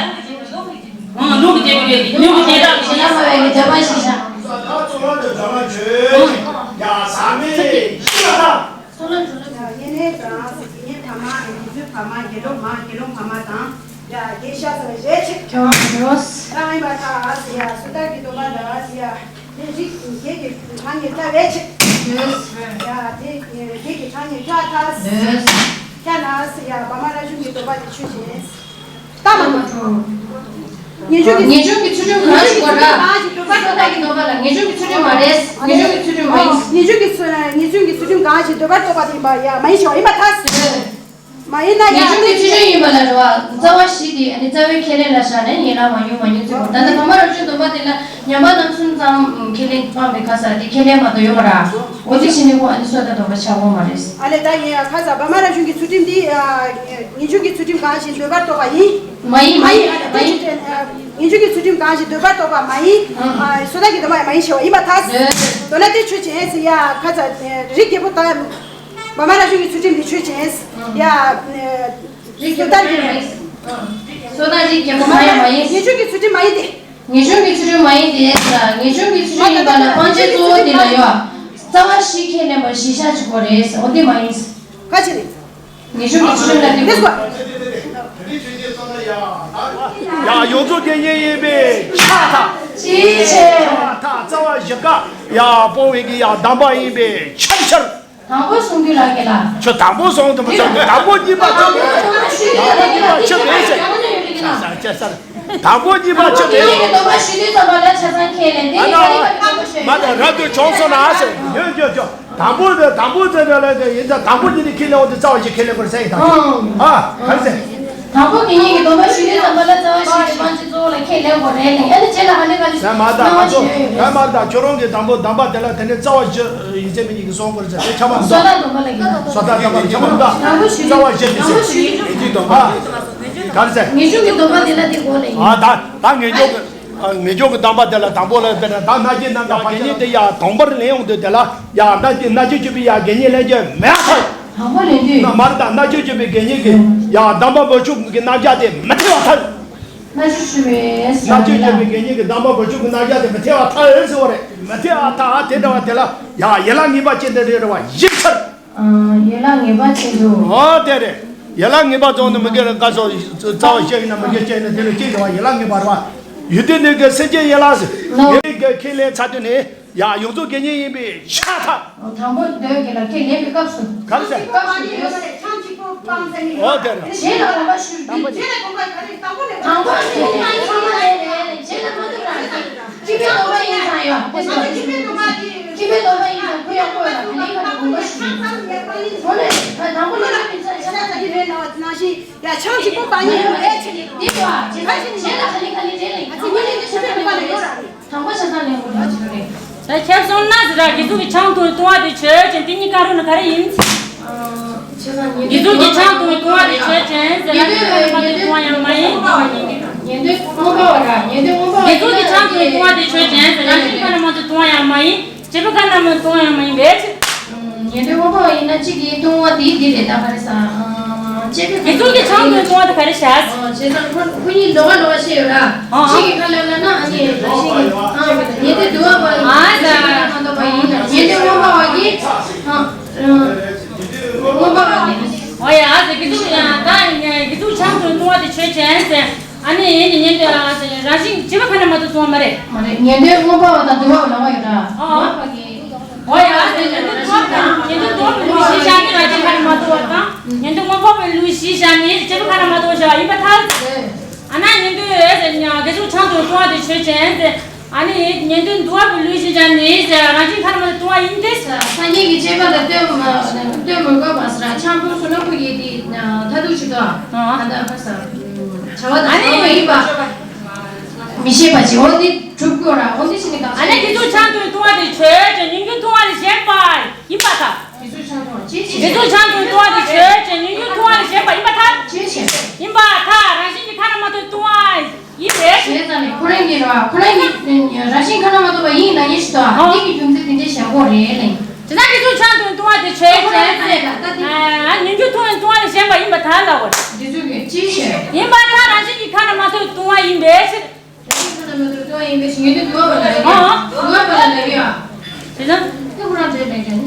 ཨང་། ལུང་གི་རྒྱལ་པོའི་ལུང་གི་རྒྱལ་རབས་ཀྱི་ཤེས་རབ་སྨྲ་བའི་འདོད་པ་ཞེས་བྱ། ད་གཙོ་བོ་འདོད་པ་ཆོས་ཡ་ཟབ་མོ་ཞེས་པ་དང་། ཚོགས་ལ་གྲོལ་ལ་དགེ་བསྙེན་ནས་དང་། དགེ་བསྙེན་ཕ་མ། དགེ་ཚུལ་ཕ་མ། དགེ་སློང་མ། དགེ་སློང་ཕ་མ་དང་། ཡ་དགེ་ཤ་ཟ་བའི་རེ་ཆེ། ཁྱོད་རང་ཡིན་པ་ཐལ་ཟེར་ཡ། སུ་དག་གི་སྡོམ་པ་ལ་ཟེར་ཡ། དེ་རིགས་བརྒྱད་ཀྱི་གྲངས་ཉིད་བྱ་བའི་ཕྱིར། ཡ་དེ་བརྒྱད་ཀྱི་གྲངས་ཉིད་བྱ་ཐལ། བྱ་ན་ཟེར་ཡ། བ་མ་ར་ཞུ་གི་སྡོམ་པ་དེ་ཆོས་ཅན། ལྟ་མ་ཐུབ། ངེས་འབྱུང་གི། ངེས་འབྱུང་གི་ཚུལ་ཁྲིམས་གང་ཞིག་གོ་འདྲ། གང་ཞིག་སྡོམ་པ། སོ་ཐར་གྱི་སྡོམ་པ་ལ་ངེས་འབྱུང་གི་ཚུལ་ཁྲིམས་མ་རེད། ངེས་འབྱུང་གི་ཚུལ་ཁྲིམས་མ་ཡིན། ངེས་འབྱུང་གི་ཚུལ། ངེས་འབྱུང་གི་ཚུལ་ཁྲིམས་གང་ཞིག་འདོད་པར་གཏོགས་པ་དེ་ཡིན་པ་ཡ་མ་ཡིན་ཞེས་པ་ཡིན་པར་ཐལ། མ་ཡིན་ན་ཡང་ངེས་འབྱུང་གི་ཚུལ་ཁྲིམས་ཡིན་པ་ལ་རེ་བ། རྩ་བ་བཞི་དེ་ཨ་ནི་རྩ་བའི་ཁས་ལེན་ལ་བཞག་ནས་ཡན་ལག་མང་ཉུང་མང་ཉུང་བརྩི་དགོས། ད་ལྟ་བར་མ་རབ་བྱུང་སྡོམ་པ་དེ་ལ་ཉམས་པ་རྣམ་གསུམ་ཙམ་ཁས་ལེན་སྤངས་པའི་ཁ་ས་དེ་ཁས་ལེན་མ་གཏོགས་ཡོད་མ་རེད། འོ་དེ་བྱས་ནས་ཁོ་ཨ་ནི་སོ་ཐར་སྡོམ་པ་ཆགས་ཀྱི་མ་རེད། ཨ་ལས་ད་ངས་ཁ་ས་བར་མ་རབ་བྱུང་གི་ཚུལ་ཁྲིམས་འདི་ངེས་འབྱུང་གི་ཚུལ་ཁྲིམས་གང་ཞིག་འདོད་པར་གཏོགས་པ་ཡིན། མ་ཡིན། མ་ཡིན། མ་ཡིན། ངེས་འབྱུང་གི་ཚུལ་ཁྲིམས་གང་ཞིག་འདོད་པར་གཏོགས་པ་མ་ཡིན། སོ་ཐར་གྱི་སྡོམ་པ་ཡང་མ་ཡིན་ཞེས་པ་ཡིན་པར་ཐལ། མདོར་ན་དེ་ཆོས་ཅན་ཟེར་ཡ་ཁ་ས་རིགས་བརྒྱད་པོ་དང་། བར་མ་རབ་བྱུང་གི་ཚུལ་ཁྲིམས་འདི་ཆོས་ཅན། ཡ། རིགས་སོ་ཐར་གྱི་རིགས། སོ་ཐར་རིགས་བརྒྱད་པོ་མ་ཡིན་མ་ཡིན། ངེས་འབྱུང་གི་ཚུལ་ཁྲིམས་མ་ཡིན་ཏེ། ངེས་འབྱུང་གི་ཚུལ་ཁྲིམས་མ་ཡིན་ཏེ། ངེས་འབྱུང་གི་ཚུལ་ཁྲིམས་ཡིན་པ་ལ་སྤང་བྱའི་གཙོ་བོ་དེ་ལ་ཡོད། རྩ་བ་བཞི་ཁས་ལེན་པ་བཞི་ཤ་གཅིག་པོ་རེད། འོ་དེ་མ་ཡིན། ཁ་ཆེ་རེད། ངེས་འབྱུང་གི་ཚུལ་ཁྲིམས་ལ་དེ་ལྟ་བུ། ཡ་ཡོངས་རྫོགས་དགེ་བསྙེན་ཡིན་པས་ཁྱབ་པར་ཐལ། ཅིའི་ཕྱིར། ཁྱབ་པར་ཐལ། རྩ་བ་བཞི་ཀ་ཡ་སྤོང་བའི་གི་ཡ་གདམས་པ་ཡིན་པས་ཁྱབ་ཕྱིར། དང་པོ་གསུང་རྒྱུ་རག་གི་ལ། ཁྱོད་དང་པོ་གསུང་དུ་མི་གསུང་གི། དང་པོ་གཉིས་པ་ཁྱོད་དང་པོ་གཉིས་པ་ཁྱོད་མེད་ཟེར། ས་ས་ས། དང་པོ་གཉིས་པ་ཁྱོད་མེད། ཁྱེད་ཀྱི་སྡོམ་པ་ཞུ་དུས་ཙམ་པ་ལ་ཆ་ཚང་ཁས་ལེན་དེ་ཨ་ནི་ནི་ག་རེ་ག་རེ་མང་པོ་ཤོད་མ་དང་རབ་ཏུ་བྱུང་སོང་ན་ཟེར། ཡོད་ཡོད་ཡོད། དང་པོ་དེ་དང་པོ་དེ་ལ་ལ་ཡིན་ཙང་དང་པོ་གཉིས་ནི་ཁས་ལེན་འོང་དུས་རྩ་བ་བཞི་ཁས་ལེན་དགོས་ཟེར་ཡིན་ད། ཨ་ག་རེ་ཟེར། དང་པོ་དེ་ཉིད་ཀྱི་སྡོམ་པ་ཞུ་དུས་ཙམ་པ་ལ་རྩ་བ་བཞི་དེ་སྤང་བྱའི་གཙོ་བོ་ལ་ཁས་ལེན་དགོས་རེད་ལ། ཡང་ན་རྗེས་ལ་ཧ་ལས་ག་ལས་ཟེར་མ་ད་ང་ཚོ་ད་མ་ད་ཁྱོད་རང་གི་དང་པོ་གདམས་པ་དེ་ལ་དེ་ནས་རྩ་བ་བཞི་ཡིན་ཚད་མི་གཉིས་ཀྱི་གསུང་དགོས་ཟེར་དེ་ཁྱབ་པ་མི་འདུག་སོ་ཐར་སྡོམ་པ་ལ་ཡིན། སོ་ཐར་སྡོམ་པ་ལ་ཁྱབ་པ་མི་འདུག་རྩ་བ་བཞི་དེ་ཟེར། ཨ་ག་རེ་ཟེར། ངེས་འབྱུང་གི་སྡོམ་པ་དེ་ལ་དེ་དགོས་ལ་ཡིན། ཨ་ད་ད་ངེས་འབྱུང་གི་ངེས་འབྱུང་གི་གདམས་པ་དེ་ལ་དང་པོ་ལ་དཔེར་ན་ད་སྣ་བརྒྱའི་རྣམ་གཞག་དགེ་བསྙེན་དེ་ཡ་དང་པོར་ལེན་ཡོང་དུས་དེ་ལ་ཡ་སྣ་བརྒྱ་སྣ་བརྒྱ་བཅུ་པའི་ཡ་དགེ་བསྙེན་ལེན་རྒྱུ་མེད་པར་ཐལ། དང་པོ་ལེན་དུས། མ་རེད་ད་སྣ་བརྒྱ་བཅུ་པའི་དགེ་བསྙེན་གྱི་ཡ་གདམས་པ་བུ་ཆུང་གི་རྣམ་གཞག་དེ་མི་འཐད་པར་ཐལ། སྣ་བརྒྱ་བཅུ་པའི་སྣ་བརྒྱ་བཅུ་པའི་དགེ་བསྙེན་གྱི་གདམས་པ་བུ་ཆུང་གི་རྣམ་གཞག་དེ་མི་འཐད་པར་ཐལ་ཟེར་བ་རེད། མི་འཐད་པར་ཐལ་དེ་འདྲ་བ་དེ་ལ་ཡ་ཡན་ལག་ངེས་པ་ཅན་དེ་རེད་བ་ཡིན་ཕྱིར། ཡན་ལག་ངེས་པ་ཅན་དུ། ཨོ་དེ་རེད། ཡན་ལག་ངེས་པ་ཙམ་ནི་མི་དགེ་རེད་བཀའ་སོགས་རྩ་བ་བཤད་ཡིན་ན་མི་དགེ་བཤད་ཡིན་ན་དེ་ལ་ཅི་འདྲ་བ་ཡན་ལག་ངེས་པ་རེད་བ། ཡོན་ཏན་ནི་གི་སེམས་ཅན་ཡན་ལག་ཟེར། ནོ། ཡོན་ཏན་གི་ཁས་ལེན་ཚར་དུས་ནི་ཡ་ཡོངས་རྫོགས་དགེ་བསྙེན་ཡིན་པས་ཁྱབ་པར་ཐལ། དང་པོ་འདོད་ཀྱི་ལ་ཁས་ལེན་པའི་སྐབས་སུ། ག་རེ་ཟེར། སྐབས་སུ་འདོད། ཨོ་དེ་རེད། གཞན་ལ་དགོངས་པ་ཞུ་དུས། དང་པོ་ནི་ཚང་མ་ལས་ལས་གཞན་ལ་མ་ཐུབ་རང་ཟེར། ཁྱིམ་པའི་སྡོམ་པ་ཡིན་ཙང་ཡོད། ཁྱིམ་པའི་སྡོམ་པ་ཡིན་ཙང་ཁོ་ཡང་ཁོ་ལ་ག་ལེ་ག་ལེ་དགོངས་པ་ཞུ་དགོས། འོ་ནས་དང་པོ་ལ་ཡོད་པའི་ཚ་ཆ་ཚ་གི་རེད་ལ་ནང་བཞིན་ཡ་ཆང་གཅིག་པོ་པ་ཡིན་ཡོད་རེད་ཆེ་ནི་འདི་གོ་ཨ་ཅེ་ས་གཞན་ལ་ག་ལེ་ག་ལེ་རེད་ལེ། ཨ་ཅེ་ངེད་ལས་ཀྱི་ཆ་ཚ་ལེན་པ་ལ་ཡོད་ར་རེད། དང་པོ་ཆ་ཚང་ལེན་དགོས་ལ་ཅི་རེད། ད་ཁྱེད་སོང་ན་ཟེར་ར་དགེ་ཚུལ་གྱི་ཆང་འཐུང་བའི་བཏུང་བ་དེ་ཆོས་ཅན་དེ་གཉིས་ཀ་རུ་ནི་ག་རེ་ཡིན། དགེ་ཚུལ་གྱི་ཆང་འཐུང་བའི་བཏུང་བ་དེ་ཆོས་ཅན་ཟེར་ན་དེ་ནི་མ་དེ་བཏུང་བ་ཡང་མ་ཡིན། ཉན་ཐོས་མངོན་པ་བ་ར་ཉན་ཐོས་མངོན་པ་བ་དགེ་ཚུལ་གྱི་ཆང་འཐུང་བའི་བཏུང་བ་དེ་ཆོས་ཅན་ཟེར་ན་དེ་ནི་མ་དེ་བཏུང་བ་ཡང་མ་ཡིན། སྐྱེས་བུ་ཁ་ན་མ་བཏུང་བ་ཡང་མ་ཡིན་པའི་ཕྱིར། ཉན་ཐོས་མངོན་པ་བ་ཡིན་ན་གཅིག་གིས་བཏུང་བ་དེ་འདི་རེད་ད་ག་རེ་ཟ། དགེ་ཚུལ་གྱི་ཆང་འཐུང་བའི་བཏུང་བ་དེ་ག་རེ་བྱ། བྱས་ཙང་ཁོ་ཁོ་གཉིས་འགྲོ་བ་འགྲོ་བ་བཤད་ཡོད་ར། ཨ། གཅིག་གིས་ཁ་ལབ་ལབ་ན་ཨ་ནི་རང་བཞིན་གྱིས་ཨ་ཉན་ཐོས་འདུལ་བ་པ་ལ་ཨ་ཟ། ཉན་ཐོས་མངོན་པ་བ་ཡིན་ན་ཉན་ཐོས་མངོན་པ་བ་གིས་ཨ་མངོན་པ་བ་གིས། ཨོ་ཡ་ཨ་ཟེ་དགེ་ཚུལ་ཡ་ད་དགེ་ཚུལ་ཆང་འཐུང་བའི་བཏུང་བ་དེ་ཆོས་ཅན་ཟེར། ཨ་ནི་ཉན་ཐོས་རང་བཞིན་སྐྱེས་བུ་ཁ་ན་མ་ཐུབ་བཏུང་བ་མ་རེད། མ་རེད་ཉན་ཐོས་མངོན་པ་བ་དང་འདུལ་བ་པ་ལ་བ་ཡོད་ར། ཨ། འོ་ཡ་ཉན་ཐོས་འདུལ་བ་དང་ཉན་ཐོས་འདུལ་བ་པའི་ལུགས་གཞི་བཞག་ནས་རང་བཞིན་ཁ་ན་མ་ཐུབ་པ་དང་ཉན་ཐོས་མངོན་པ་པའི་ལུགས་གཞི་བཞག་ནས་སྐྱེས་བུ་ཁ་ན་མ་ཐུབ་བཞག་ཡིན་པར་ཐལ། ཨ་ན་ཉན་ཐོས་དགེ་ཚུལ་ཆང་འཐུང་བའི་བཏུང་བ་དེ་ཆོས་ཅན་ཟེར། ཨ་ནི་ཉན་ཐོས་འདུལ་བ་པའི་ལུགས་གཞི་བཞག་ནས་རང་བཞིན་ཁ་ན་མ་ཐུབ་བཏུང་བ་ཡིན་ཏེ། སངས་རྒྱས་ཀྱི་བསྟན་པ་ལ་ལྟོས་མ་ལྟོས་མི་དགོས་པ་ཟེར་ཆང་འཐུང་སོང་ན་ཁོ་ཡི་དེ་མཐར་ཐུག་ཅིག་ཏུ་ཨ་ད་ཁ་ས་བྱ་བ་དང་བྱ་བ་མ་ཡིན་པ། མི་ཤེས་པ་ཅིག་འོ་དེ་གྲུབ་དགོས་ར་འོ་དེ་ཞིག་ནི་གང་ཨ་ནི་དགེ་ཚུལ་ཆང་འཐུང་བའི་བཏུང་བ་དེ་ཆོས་ཅན། ཉིན་རྒྱུན་འཐུང་བ་ལས་གཞན་པ་ཡིན་པར་ཐལ། དགེ་ཚུལ་ཆང་འཐུང་བའི་བཏུང་བ་དེ་ཆོས་ཅན། ཉིན་རྒྱུན་འཐུང་བ་ལས་གཞན་པ་ཡིན་པར་ཐལ། ཡིན་པར་ཐལ། རང་བཞིན་གྱིས་ཁ་ན་མ་ཐུབ་བཏུང་བ་ཡིན་པའི་ཕྱིར། བྱས་ཙང་ནི་ཁོ་རང་གཉིས་ར་ཁོ་རང་གཉིས་རང་བཞིན་ཁ་ན་མ་ཐུབ་པ་ཡིན་ན་ཉེ་ཞིག་ཏུ་ཨ་འདི་གི་རྒྱུ་མཚན་དེ་འདྲའི་བཞག་གོ་རེད་ལེ། དེ་ན་དགེ་ཚུལ་ཆང་འཐུང་བའི་བཏུང་བ་དེ་ཆོས་ཅན་ཟེར། ཨ་ཉིན་རྒྱུན་འཐུང་བའི་བཏུང་བ་ལས་གཞན་པ་ཡིན་པར་ཐལ་ལབ་པ་རེད། དགེ་ཚུལ་གྱིས་ཅི་བྱས། ཡིན་པར་ཐལ། རང་བཞིན་གྱིས་ཁ་ན་མ་ཐུབ་བཏུང་བ་ཡིན་པའི་ཕྱིར། རང་བཞིན་ཁ་ན་མ་ཐུབ་བཏུང་བ་ཡིན་པའི་ཕྱིར། ཉན་ཐོས་འདུལ་བ་པ་ལ་ལབ་ཡོད། འདུལ་བ་པ་ལ་ལབ་ཡོད། དེ་ཙང་། དེ་ཁོ་རང་བྲེལ་བྲེལ་བྲེལ། དེ་ཙང་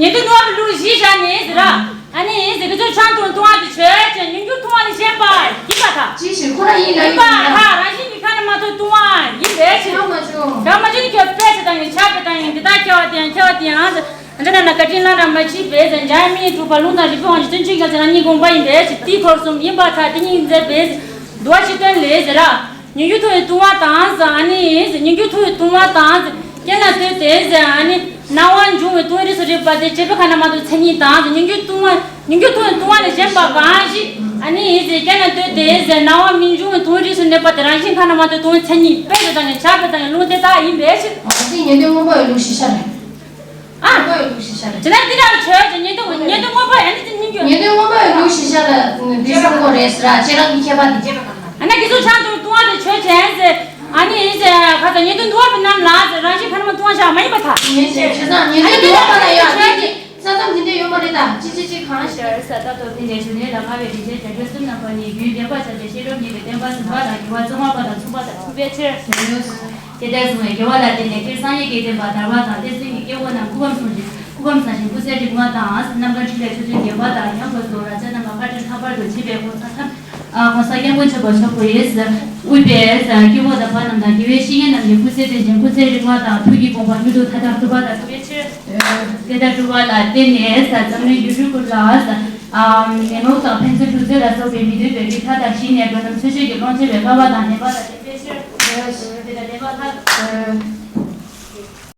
ཉན་ཐོས་འདུལ་བ་པའི་ལུགས་གཞི་བཞག་ནས་ཟེར་ར། ཨ་ནི་ཟེར་དགེ་ཚུལ་ཆང་འཐུང་བའི་བཏུང་བ་དེ་ཆོས་ཅན། ཉིན་རྒྱུན་འཐུང་བ་ལས་གཞན་པ་ཡིན་པར་ཐལ། ཅི་ཞིག་ཁོ་རང་ཡིན་ལ་ཡིན་པར་ཐལ། རང་བཞིན་གྱིས་ཁ་ན་མ་ཐུབ་བཏུང་བ་ཡིན་པའི་ཕྱིར། ཆགས་མ་བྱུང་། ཆགས་མ་བྱུང་ནི་ཁྱོད་དཔེ་ཆ་བཏང་ཡིན། ཆགས་པའི་བཏང་ཡིན། འདི་ལྟར་ཁྱབ་པ་དེ་ཡང་ཁྱབ་པ་དེ་ཡང་ཟེར། འདི་ན་ན་བཀའ་དྲིན་བླ་ན་མ་མཆིས་པས་ཟེར། འཇམ་དབྱངས་མི་ཡི་གྲུབ་པ་ལུང་དང་རིགས་པའི་དབང་གིས་བརྩོན་འགྲུས་རྒྱལ་ཚེ་རང་ཉིད་དགོངས་པ་ཡིན་པས་ཟེར། དེའི་འཁོར་གསུམ་ཡིན་པར་ཐལ། དེ་ཉིད་མཛད་པས་ཟེར། འདུལ་བ་སྤྱི་དོན་ལས་ཟེར་ར། ཉིན་རྒྱུན་འཐུང་བའི་བཏུང་བ་དང་ཟེར། ཨ་ནི་ཉིན་རྒྱུན་འཐུང་བའི་བཏུང་བ་དང་ཟེར། རྐྱེན་ལ་ལྟོས་ཏེ་ཟེར། ཨ་ནི། སྣང་བ་འབྱུང་བའི་དོན་རིགས་སུ་རིག་པ་དེ་བྱེད་པའི་ཁ་ན་མ་ཐོ་མཚན་ཉིད་དང་། ཉིད་འགྱུར་ལྟུང་བ་ཉིད་འགྱུར་ལྟུང་བའི་ལྟུང་བ་ལས་གཞན་པ་གང་ཞིག་ཨ་ནི་ཡིན་ཟེར་སྐྱེ་ན་ལྟོས་ཏེ་ཟེར། སྣང་བ་མི་འབྱུང་བའི་དོན་རིགས་སུ་གནས་པ་དེ་རང་བཞིན་ཁ་ན་མ་ཐོ་ལྟུང་བའི་མཚན་ཉིད་དཔེ་དེ་དང་ནི་བྱ་དཔེ་དང་ནི་ལུང་དེ་དག་ཡིན་པའི་ཕྱིར། འོ་དེ་ཉན་ཐོས་མངོན་པ་ཡི་ལུགས་ཤེས་བྱ་རེད། ཨ། མངོན་པ་ཡི་ལུགས་ཤེས་བྱ་རེད། དེ་ན་འདི་ལྟར་ཆོས་ཀྱི་ཉན་ཐོས་ཉན་ཐོས་མངོན་པ་ཡང་ནི་དེ་ཉིད་ཀྱི་ཉན་ཐོས་མངོན་པ་ཡི་ལུགས་ཤེས་བྱ་ལ་འདི་གསུང་དགོས་རེད་ཟེར་ར། ཁྱེད་རང་གི་མཁས་པ་དེ། ཨ་ན་དགེ་ཚུལ་ཆང་དུ་ལྟུང་བ་དེ་ཆོས་ཅན་ཟེར། ཨ་ནི་ཡིན་ཟེར་ཁ་ཚ་ཉན་ཐོས་འདུལ་བ་པའི་རྣམ་ལ་ཟེར་རང་བཞིན་ཁ་ན་མ་ལྟུང་བ་བཞག་མ་ཡིན་པ་དག་ཡིན་ཟེར། བྱས་ཙང་ཉན་ཐོས་འདུལ་བ་པ་ལ་ཡང་ཆོས་ཀྱི་ས་མཚམས་འདི་འདྲ་ཡོད་མ་རེད་ད། ཅི་ཅི་ཅི་གང་ཞེས་ཟེར། ད་ལྟོ་དེ་ནས་ཞུ་ནས་ལ་ཁ་བའི་རིགས་ཆད་བྱ་རྒྱུ་གསུམ་རྣམ་པ་གཉིས་རྒྱུན་བདེན་པ་བྱ་སྟེ་ཤེས་རབ་གཉིས་པའི་བདེན་པ་ཟིན་པ་དང་འགྱུར་བ་གཙང་མ་པ་དང་མཚུངས་པ་དང་མཚུངས་པའི་ཕྱིར། དེ་ལྟར་གསུངས་པའི་དགེ་བ་ལ་བརྟེན་ནས་སྤྱིར་སངས་རྒྱས་ཀྱི་བསྟན་པ་དར་བ་དང་། བསྟན་སྲིད་ཀྱི་སྐྱེ་བོ་རྣམས་སྐུ་ཁམས་བཟང་ཞིང་སྐུ་ཁམས་བཟང་ཞིང་སྐུ་ཚེ་རིང་བ་དང་། རྣམ་པར་འཕྲུལ་པའི་ཆོ་འཕྲུལ་རྒྱས་པ་དང་། ཡང་སྒོས་སུ་རབ་འབྱམས་རྣམ་པ་དཔལ་སྤྲུལ་ལྷག་པར་དུ་བྱེད་པའི་གོ་ས་ཐམས་ཅད་ཨ་༸གོང་ས་སྐྱབས་མགོན་ཆེན་པོ་མཆོག་གིས་དབུས་པའི་སྐྱེ་བོ་དམ་པ་རྣམས་དང་དགེ་བའི་བཤེས་གཉེན་རྣམས་ཀྱི་སྐུ་ཚེ་བརྟན་ཅིང་སྐུ་ཚེ་རིང་བ་དང་། ཐུགས་ཀྱི་དགོངས་པ་མྱུར་དུ་མཐའ་དག་ཐུབ་པ་དང་འགྲུབ་པའི་ཕྱིར། དེ་ལྟར་སྒྲུབ་པ་ལ་བརྟེན་ནས་འཛམ་གླིང་ཡུལ་གྲུ་ཀུན་ལ་ཨ་ནད་མུག་དང་ཕན་ཚུན་འཁྲུག་རྩོད་ལ་སོགས་པའི་མི་མཐུན་པའི་རིགས་མཐའ་དག་ཞི་ནས། འགྲོ་རྣམས་ཚུལ་འཆོས་ཀྱི་ཀློང་ཆེན་པོའི་བསྐལ་པ་དང་ལྡན་པ་དང་ལྡན་པའི་ཕྱིར། དེ་ལྟར་ལྡན་པ་ལྷ།